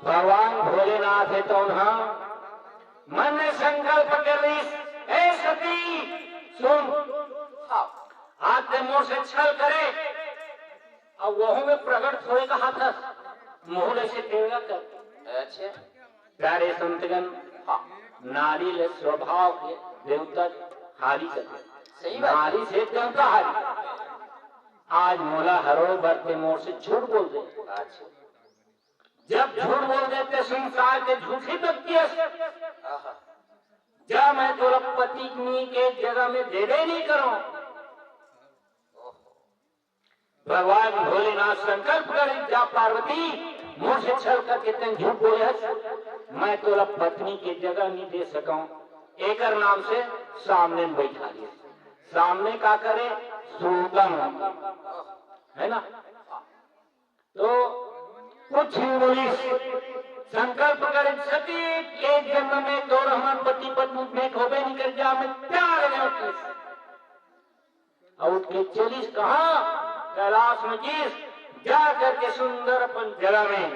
भगवान भोलेनाथ हे तो उन्हा मन में संकल्प कर लिस, "ए सती, सुन, हाँ। आज ते मोर से छल करे, अब वहू में प्रकट होए का हाथ हस, मोहले से तेरा कर।" अच्छा। प्यारे संतगण, हाँ। नारी ले स्वभाव के देवता हारी कर। सही बात। नारी से देवता हारी। आज मोला हरो बर ते मोर से झूठ बोल दे। अच्छा। जब झूठ बोल देते, संसार के झूठी व्यक्ति है। आहा। जा, मैं तोला पत्नी के जगह में देवे नहीं करूं। भगवान भोलेनाथ संकल्प करे, "जा पार्वती, मोर से छल करके तैं झूठ बोले हस, मैं तोला पत्नी के जगह नहीं दे सकूं।" एकर नाम से सामने में बैठा दिया। सामने का करे? श्रोता मन, है ना? तो कुछ नहीं बोलिस, संकल्प करे, "सती, एक जन्म में तोर हमर पति पत्नी भेंट होबे नहीं कर, जा, मैं त्याग देवत हूं।" अउ उठ के चलिस कहां? कैलाश में गिस। जा करके सुंदर अपन जगह में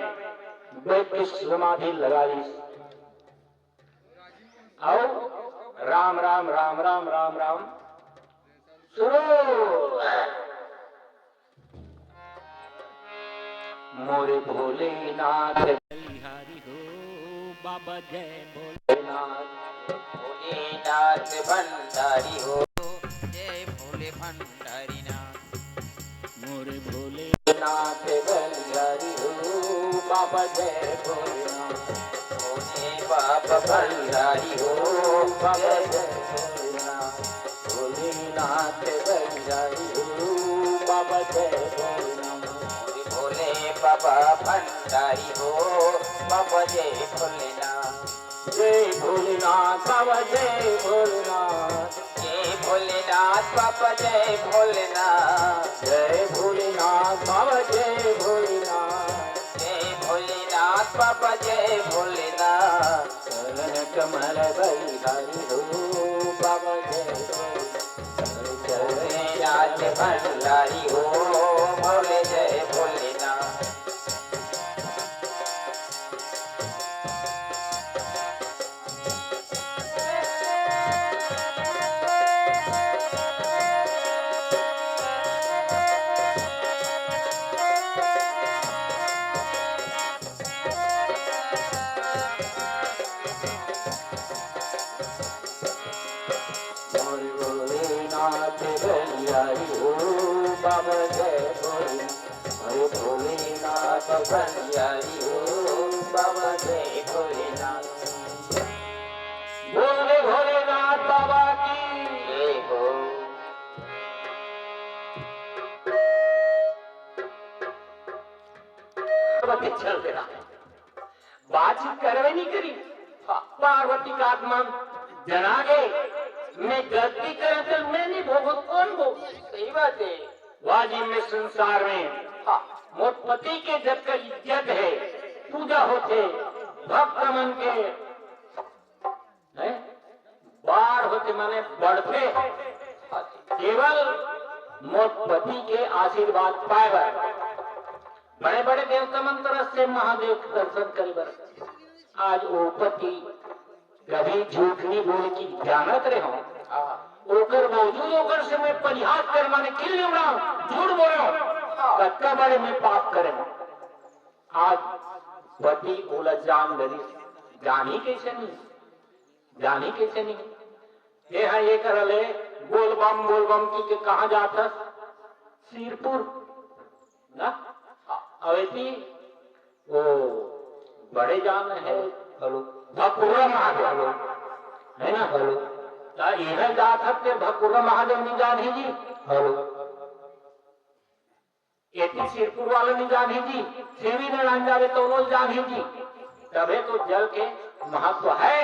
बैठ के समाधि लगा लीस। अउ राम राम राम राम राम राम शुरू। मोरे भोलेनाथ बलिहारी हो, बाबा जय भोलेनाथ। भोलेनाथ भंडारी हो, जय भोले भंडारी नाथ। मोरे भोलेनाथ बलिहारी हो, बाबा जय भोलेनाथ। भोले बाबा बलिहारी हो, बाबा जय भोलेनाथ। भोलेनाथ बलिहारी हो, बाबा जय भोलेनाथ। भोले बाबा भंडारी हो, बाबा जय भोलेनाथ। जय भोलेनाथ बाबा, जय भोलेनाथ। जय भोलेनाथ बाबा, जय भोलेनाथ। जय भोलेनाथ बाबा, जय भोलेनाथ। जय भोलेनाथ बाबा, जय भोलेनाथ। चरण कमल बलिहारी हो, बाबा जय भोलेनाथ। भोलेनाथ भंडारी हो, भोले जय भोलेनाथ। मोर भोलेनाथ बलिहारी हो, बाबा जय भोलेनाथ। अरे भोलेनाथ बलिहारी हो, बाबा जय भोलेनाथ। बोल रे भोलेनाथ बाबा की जय हो। बाबा के चल दे रहा। बातचीत करवे नहीं करी। पार्वती का आत्मा जना गे, मैं गलती करे तो मैं नहीं भोगो, कौन भोगो? सही बात है। वाह जी, मैं संसार में, हाँ, मोर पति के जब का इज्जत है, पूजा होथे, भक्त मन के, हैं? बार होथे माने बढ़थे, केवल मोर पति के आशीर्वाद पाए बर। बड़े-बड़े देवता मन तरस से महादेव के दर्शन करे बर। आज ओ पति कभी झूठ नहीं बोले कि जानत रहे हो। हाँ। ओकर बावजूद ओकर से मैं परिहास कर माने खिल्ली उड़ाऊं, झूठ बोले हो। हाँ। कतका बड़े मैं पाप करे हो। आज पति ओला जान डरिस, जानी कैसे नहीं, जानी कैसे नहीं। ये है ये कर ले, बोल बम, बोल बम की के कहाँ जात हस? सिरपुर। ना? अवेती वो बड़े जान है। हेलो। भकुरा महादेव। हेलो। है ना? हेलो। ता इधर जात हस ते भकुरा महादेव नहीं जान ही जी। हेलो। एती सिरपुर वाला नहीं जान ही जी। सेवी नारायण जावे तो वो जान ही जी। तबे तो जल के महत्व है।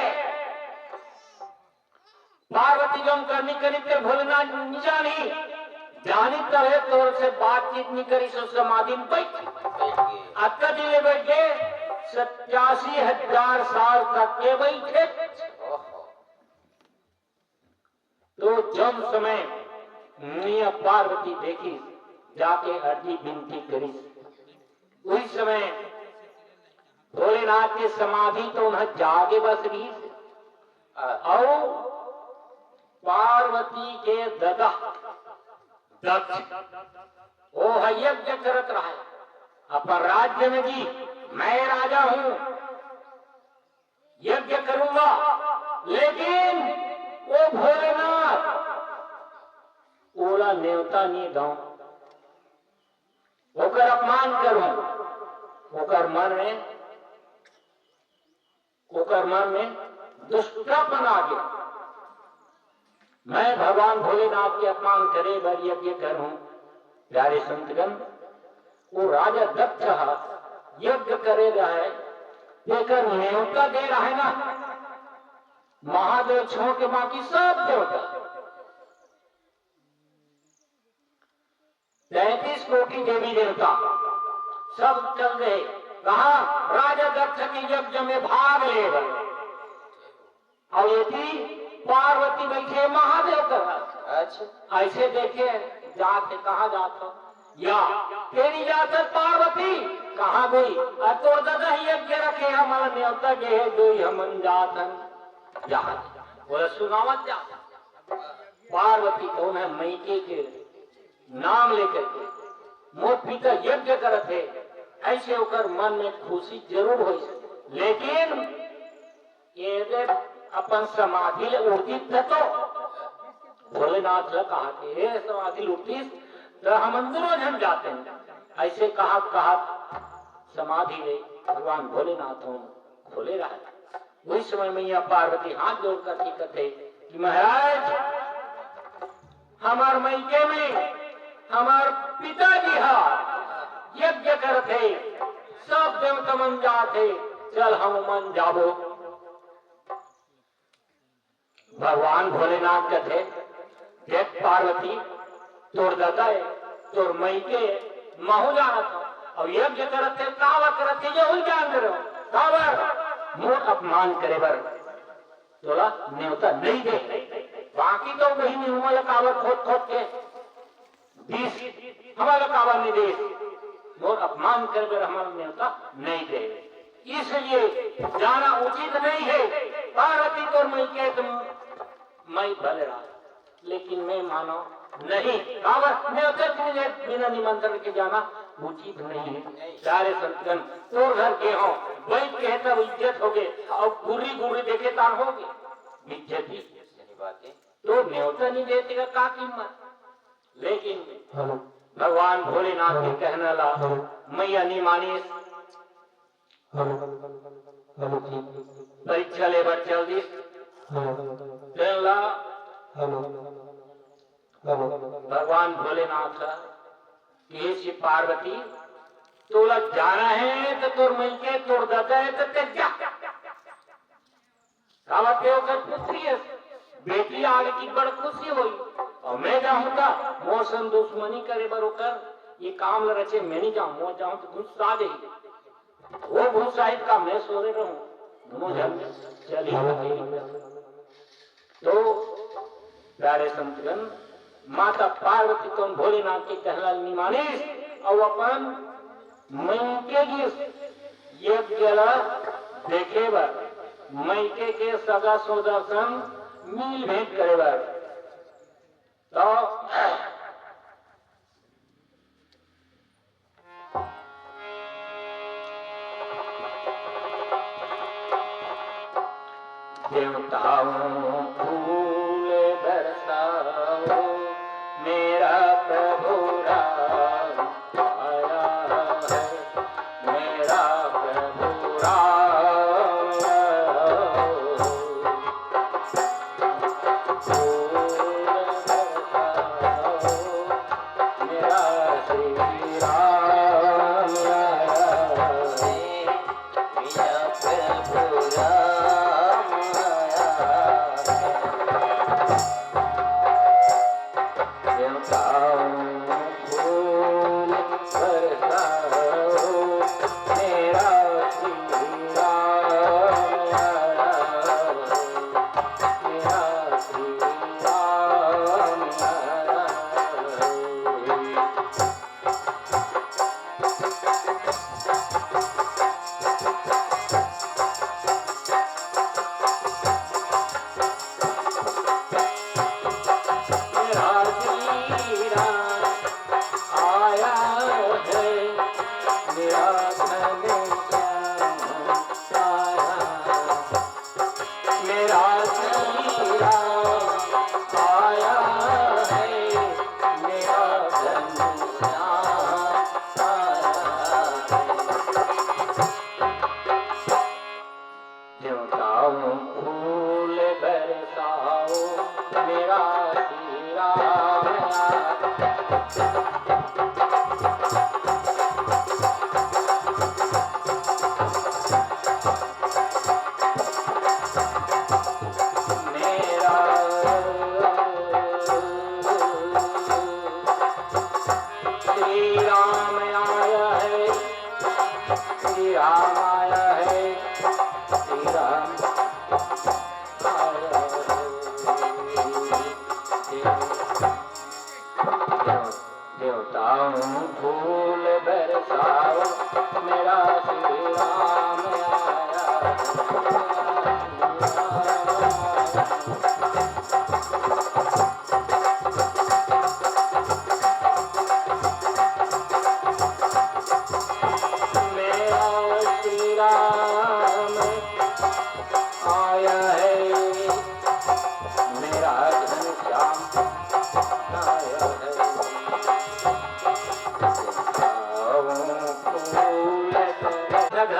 पार्वती जौन करनी करी ते भोलेनाथ नहीं जानी, जानी तभे तोर से बातचीत नहीं करी, सो समाधि में बैठ। अतका दिन ले बैठ गए, सत्यासी हजार साल तक के बैठे। तो जौन समय मैया पार्वती देखी, जाके अर्जी विनती करी, उही समय भोलेनाथ के समाधि तो उन्हा जागे बस रही। अउ पार्वती के ददा दक्ष, वो ह यज्ञ करत रहा है अपन राज्य में जी, मैं राजा हूँ, यज्ञ करूंगा, लेकिन वो भोलेनाथ ओला नेवता नहीं दऊं, ओकर अपमान करूं, ओकर मन में, ओकर मन में दुष्टपन आ गया। मैं भगवान भोलेनाथ के अपमान करे बर यज्ञ करूं। प्यारे संतगण, वो राजा दक्ष ह यज्ञ करे रहे, तेकर नेवता दे रहे ना, महादेव छोड़ के बाकी सब देवता, तैंतीस कोटि देवी देवता सब चल गए। कहा? राजा दक्ष के यज्ञ में भाग ले बर। और ये थी पार्वती बैठे महादेव कर। अच्छा। ऐसे देखे जाते, कहाँ जाते हो? या, तेरी जात पार्वती कहाँ गई? अउ तोर ददा ही यज्ञ रखे, हमला नेवता गे हे, दोई हमन जात हन। जा, ओला सुनावत जा। पार्वती तो मैं मइके के नाम लेकर के मोर पिता यज्ञ करत हे, ऐसे ओकर मन में खुशी जरूर होइस, लेकिन ये दे अपन समाधि ले उठतिस त तो भोलेनाथ ल कहा के, "हे समाधि ले उठतिस त हमन दूनों झन जाते हैं।" ऐसे कहा, कहा समाधि ले भगवान भोलेनाथ हो खोले रहा। उही समय मैया पार्वती हाथ जोड़ करके कथे कि महाराज, हमर मइके में हमर पिताजी ह यज्ञ करत हे, सब देवता मन जात हे, चल हम मन जाबो। भगवान भोलेनाथ कथे, देख पार्वती, तोर ददा हे, तोर मइके, महूं जानत हंव, अउ यज्ञ करत हे, काबर करत हे, ये हूं जानत हंव, काबर? मोर अपमान करे बर तोला नेवता नइ दे। बाकी तो कहीं नहीं, हमला काबर खोद खोद के दिस, हमला काबर नइ दिस? मोर अपमान करे बर हमला नेवता नइ दे। इसलिए जाना उचित नहीं है। पार्वती तोर मइके त मइके भले रहा, लेकिन मैं मानो नहीं, काबर नेवता के बिना निमंत्रण के जाना उचित नहीं है। प्यारे संतगण, तोर घर गे हों, बइठ के हे तब इज्जत होगे, अउ गुर्री गुर्री देखे तान होगे बेइज्जती। सही बात है। तो नेवता नइ दे तेकर का कीमत? लेकिन भगवान भोलेनाथ के कहना ला मैया नइ मानिस। परीक्षा ले बर चल दिस। तेन ला भगवान भोलेनाथ ह कहिस, पार्वती, तोला जाना हे त तोर मइके, तोर ददा हे त ते जा। काबर के ओकर पुत्री हे, बेटी आगे कि बड़ खुशी होही। अउ मैं जाहूं त मोर संग दुश्मनी करे बर ओकर ये काम ल रचे, मैं नइ जाहूं, मोर जाहूं त गुस्सा देही। वो गुस्सा ही का मैं सोरे रहूं, दूनों झन चली। तो प्यारे संतगण, माता पार्वती तो भोलेनाथ के कहना ल नइ मानिस, अउ अपन मइके गिस यज्ञ ला देखे बर, मइके के सगा सोदर संग मिल भेंट करे बर। तो देवताओं फूल बरसाओ, मेरा प्रभु राम आया है, मेरा प्रभु राम आया है। फूल बरसाओ, मेरा श्री राम आया है। मेरा प्रभु राम आया है।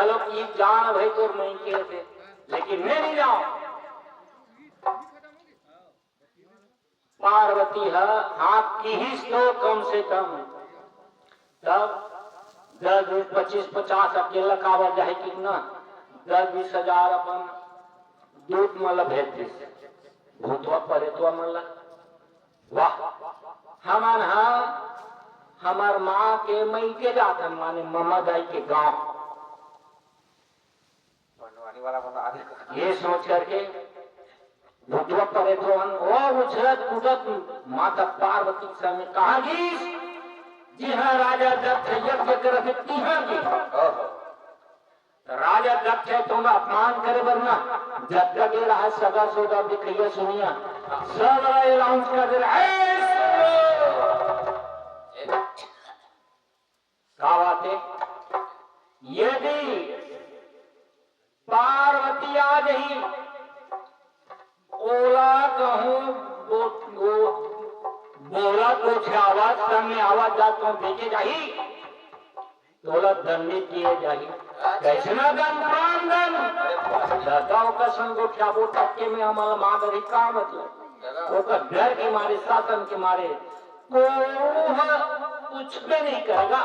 लोग ये जान भाई तोर मइके थे, लेकिन मैं नहीं जाऊं। पार्वती ह हाथ किहिस तो कम से कम तब दस बीस पच्चीस पचास अकेला काबर जाही कि ना, दस बीस हजार अपन दूत मन ल भेज दिस, भूतवा परेतवा मन ल। वाह, हमन ह हमर माँ के मइके जाथन, माने ममा दाई के गांव। पंडवानी वाला बना दे। ये सोच करके भूतवा परेतवन ओ उछलत कूदत माता पार्वती के सामने कहा गिस, जिहां राजा दक्ष यज्ञ करत हे तिहां गिस। ओहो। त राजा दक्ष हे तो अपमान करे बर ना, जतका के रहा सगा सोदा बिखैया सुनिया, सब ला अनाउंस कर दे रहा, "ए, सुन लो।" का बात है? यदि पार्वती आ जही, ओला कहूं बो-, वो बोला गोठियावत संग में आवत जात कहूं देखे जाही, तोला दंडित किए जाही। कैसना दन? प्राण दन। दादा ओकर संग गोठियाबो तब के में हमला मार रही, का मतलब? ओकर डर के मारे, शासन के मारे, कोहू ह कुछ भी नहीं करेगा।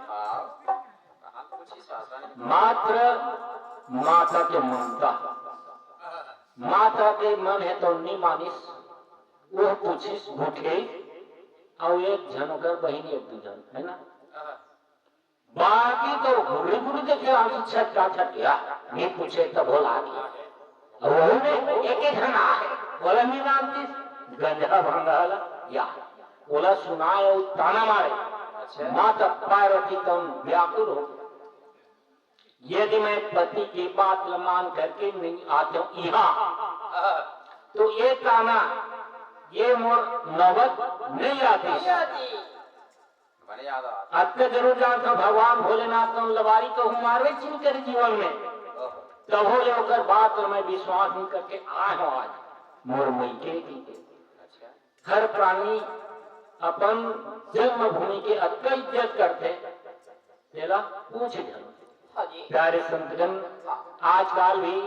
हाँ। मात्र माता के ममता, माता के मन हे तो नी मानिस, वो पूछिस भूखे, अउ एक झन ओकर बहिनी एक दू झन, है ना? बाकी तो घुरी घुरी देखे आंखी छटका छटका, नी पूछे तब भोला के। अउ वहू में एक एक झन आहे, बोला नी मानतिस, गंजा भांगा वाला, या, बोला सुनाए अउ ताना मारे। अच्छा। माता पार्वती तम व्याकुल हो। यदि मैं पति की बात ल मान करके नहीं आते हूँ यहाँ, तो ये ताना, ये मोर नौबत नहीं आती। बने याद आ। अतका जरूर जानता हूँ, भगवान भोलेनाथ ने लबारी को हूँ मारवे चिन कर जीवन में, तब हो ले ओकर बात तो मैं विश्वास नहीं करके आए हूँ आज मोर मइके की। अच्छा। हर प्राणी अपन जन्मभूमि के अतका इज्जत करथे, तेला पूछ झन। हाँ जी। प्यारे संतगण, आजकल भी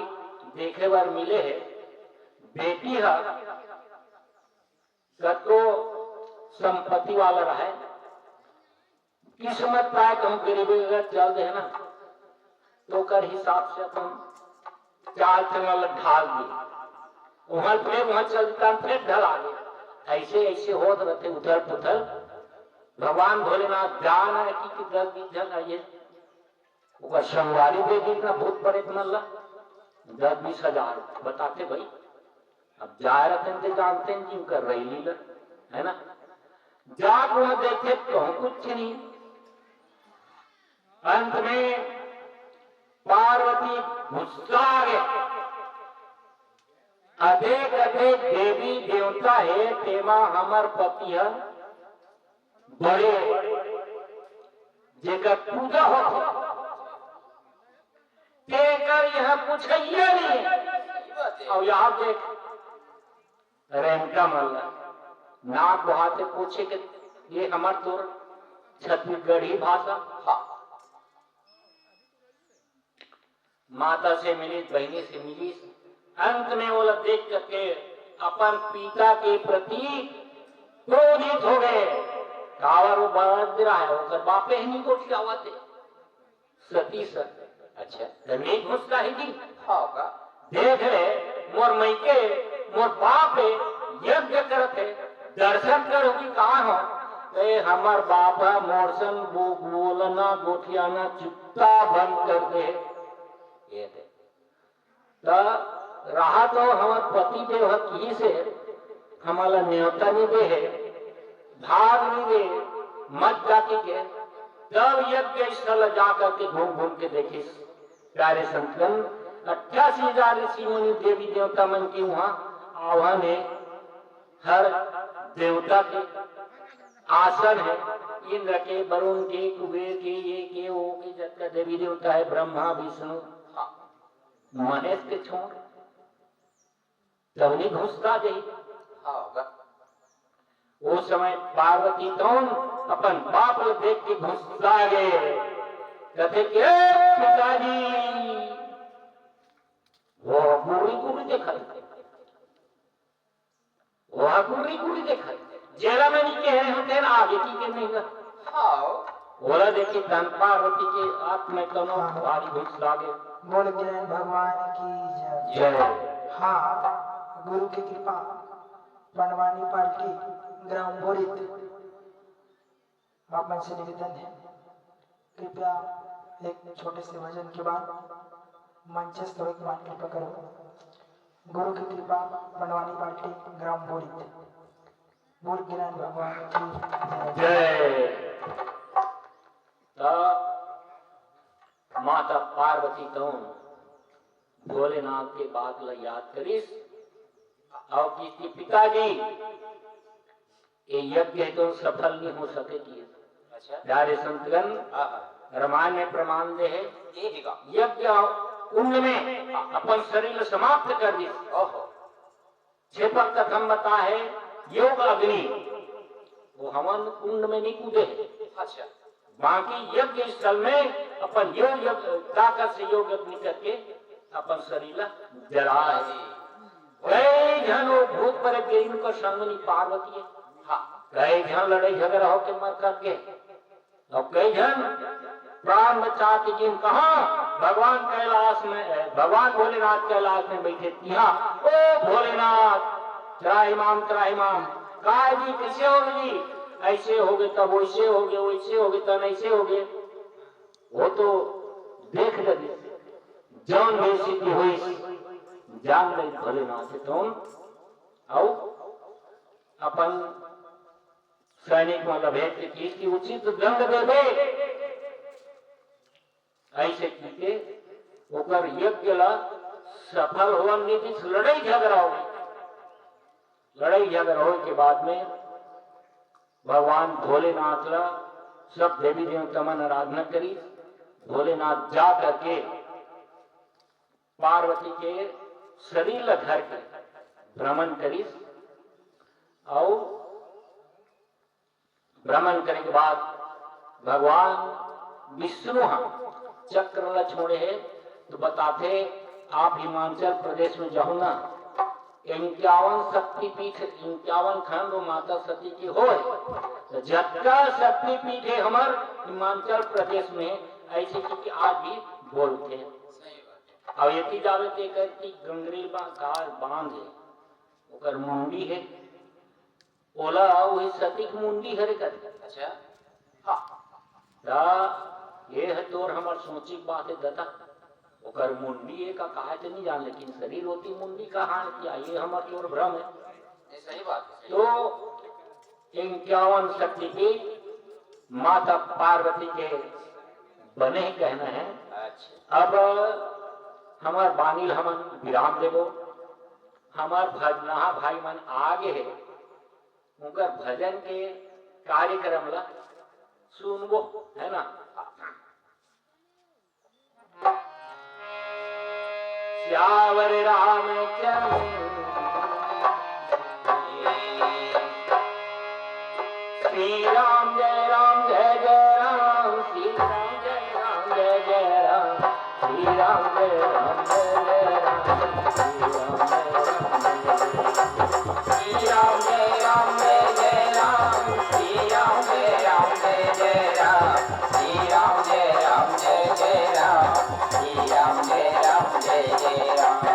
देखे बर मिले हे, बेटी ह कतको संपत्ति वाला रहे, किस्मत पाए कहूँ गरीबी अगर चल दे ना, तो ओकर हिसाब से अपन चाल चलन ल ढाल दिए। वहां फिर वहां चल देता, फिर ढला गए। ऐसे ऐसे होत रहते उथल पुथल। भगवान भोलेनाथ जान है कि, कि दस बीस झन आइए, ओकर संगवारी दे दी ना भूत प्रेत मन ला दस बीस हजार बताते भाई। अब जाए रहते हैं तो जानते हैं जी उनका रैली ला, है ना? जाके वहां देखे तो कुछ नहीं। अंत में पार्वती गुस्सा आ गए। अदेख अदेख देवी देवता हे, तेमा हमर पति ह बड़े, जेकर पूजा होथे, तेकर यहाँ पूछइया नहीं है। अउ यहाँ देख, रेंगता मन ला नाक बहाते पूछे के, ये हमर तोर छत्तीसगढ़ी भाषा। हाँ। माता से मिलिस, बहिनी से मिलिस, अंत में ओला देख करके अपन पिता के प्रति क्रोधित हो गए। काबर वो बरदरा है, ओकर बापे ही नहीं गोठियावत हे। सती सर। अच्छा। त नहीं घुसका ही जी। हाँ का? देख ले, मोर मइके, मोर बाप हे, यज्ञ करत हे, दर्शन करो कि का हो? ए, हमर बाप ह मोर संग बो-, बोलना, गोठियाना, चुप्पा बंद कर दे। ये दे। त रहा तो हमर पति देव ह किहिस हे, हमला नेवता नहीं दे हे, भाग नहीं दे, मत जाके के, तब यज्ञ स्थल जा करके घूम घूम के देखिस। प्यारे संतगण, अट्ठासी हजार ऋषि मुनि देवी देवता मन के वहां आह्वान हे, हर देवता के आसन हे, इंद्र के, वरुण के, कुबेर के, ये के, वो के, जतका देवी देवता हे, ब्रह्मा, विष्णु, महेश के छोड़, तब नहीं घुसका जाही। हाँ, होगा। वो समय पार्वती तौन अपन बाप ल देख के घुसका गए। कथे के, "ए, पिताजी, वो गुर्री गुर्री देखत, वो गुर्री गुर्री देखत, जेला मैं नी कहे हंव, तेन आगे की के नहीं गा।" हाँ। ओला देखी धन पार्वती के आत्मा में कोनो हाँ। भारी घुस लागे। बोल गिरन भगवान की जय। जय। हाँ, गुरु की कृपा, पंडवानी पार्टी, ग्राम बोरित। आप मन से निवेदन है, कृपया एक छोटे से भजन के बाद मंचस्थ होए के मान कृपा करो। गुरु की कृपा, पंडवानी पार्टी, ग्राम बोरित। बोल गिरन भगवान की जय। जय। त माता पार्वती तौन भोलेनाथ के बात ल याद करिस अउ किहिस कि पिताजी, ये यज्ञ तो सफल नहीं हो सके कि। अच्छा। प्यारे संतगण, हाँ, हाँ। रामायण में प्रमाण दे है, ये ही का। यज्ञ कुंड में अपन शरीर ल समाप्त कर दिस। ओहो। छेपर कथम बता है, योग अग्नि, वो हवन कुंड में नहीं कूदे है। अच्छा। बाकी यज्ञ स्थल में अपन योग, योग ताकत से योग अग्नि करके अपन शरीर ला जला है। कई झन वो भूत प्रेत गई उनका संग में पार्वती है। हाँ। कई झन लड़ाई झगड़ा होके मर कर गए। अउ कई झन प्राण बचा के जिन कहा भगवान कैलाश में, भगवान भोलेनाथ कैलाश में बैठे, तिहा, "ओ भोलेनाथ, त्राहिमाम, त्राहिमाम, काय जी, कैसे हो जी? ऐसे हो गए, तब वैसे हो गए, वैसे हो गए, तब ऐसे हो गए।" वो तो देख लगे, जौन भी सिद्धि हुई, जान गए भोलेनाथ से तुम, अउ अपन सैनिक मन ल भेज के किहिस कि उचित दंड देबे। ऐसे कहिके ओकर यज्ञ ला सफल होवन नहीं दिस, लड़ाई झगड़ा हो गई। लड़ाई झगड़ा होए के बाद में भगवान भोलेनाथ ला सब देवी देवता मन आराधना करिस। भोलेनाथ जा करके पार्वती के शरीर ला धर के भ्रमण करिस अउ भ्रमण करे के बाद भगवान विष्णु ह चक्र ल छोड़े हे, तो बताथे, आप हिमाचल प्रदेश में जाहू ना, इक्यावन शक्तिपीठ, इक्यावन खंड वो माता सती के होय, तो जतका शक्तिपीठ हे हमर हिमाचल प्रदेश में, ऐसे कि आज भी बोलथे। सही बात है। अब यदि जावे ते कहती गंगरेल बा-, का बांध है, ओकर मुंडी है, ओला वही सती के मुंडी हरे कथे। अच्छा। हाँ। त ये ह तोर हमर सोची के बात है ददा। ओकर मुंडी है का कहा तो नहीं जान, लेकिन शरीर होती मुंडी कहाँ है क्या, ये हमर तोर भ्रम है। नहीं, सही बात है, सही। तो इक्यावन शक्ति की माता पार्वती के बने ही कहना है। अच्छा। अब हमर बानी ल हमन विराम देबो। हमर भजनहा भाई मन आ गे हे, उनकर भजन के कार्यक्रम ला सुनबो, है ना? सियावर रामचंद्र श्री राम जय राम जय जय राम, श्री राम जय राम जय जय राम, श्री राम जय राम जय जय राम, श्री राम जय राम जय जय राम। श्री राम जय राम जय जय राम, श्री राम जय राम जय जय राम, श्री राम जय राम जय जय राम, श्री राम जय राम जय जय राम।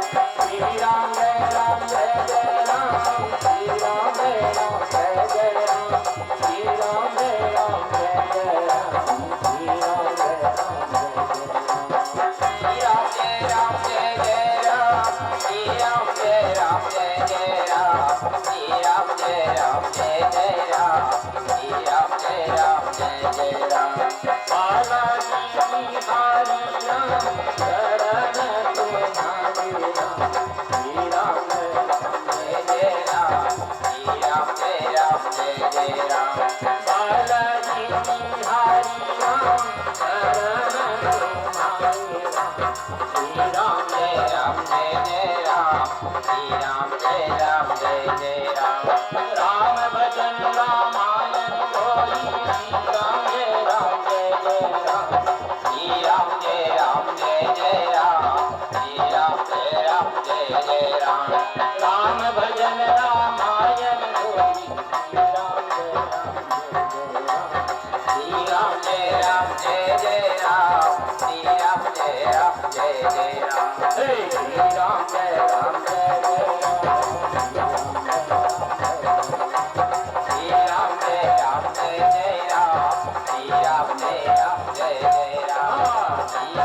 श्री राम जय राम जय जय राम, श्री राम जय राम जय जय राम, श्री राम जय राम जय जय राम, श्री राम जय राम जय जय राम। श्री राम जय राम जय जय राम, श्री राम जय राम जय जय राम, श्री राम जय राम जय जय राम, श्री राम जय राम जय जय राम। बालाजी बिहारी राम, शरण तुम्हारी राम, श्री राम जय राम जय जय राम, श्री राम जय राम जय जय राम। बालाजी बिहारी राम, शरण तुम्हारी राम, श्री राम जय राम जय जय राम, श्री राम जय राम जय जय राम। राम भजन रामायण होई, श्री राम जय राम जय जय राम, श्री जय राम, हे श्री राम, जय राम, जय जय राम। श्री राम, जय राम, जय जय राम। श्री राम, जय राम, जय जय राम। श्री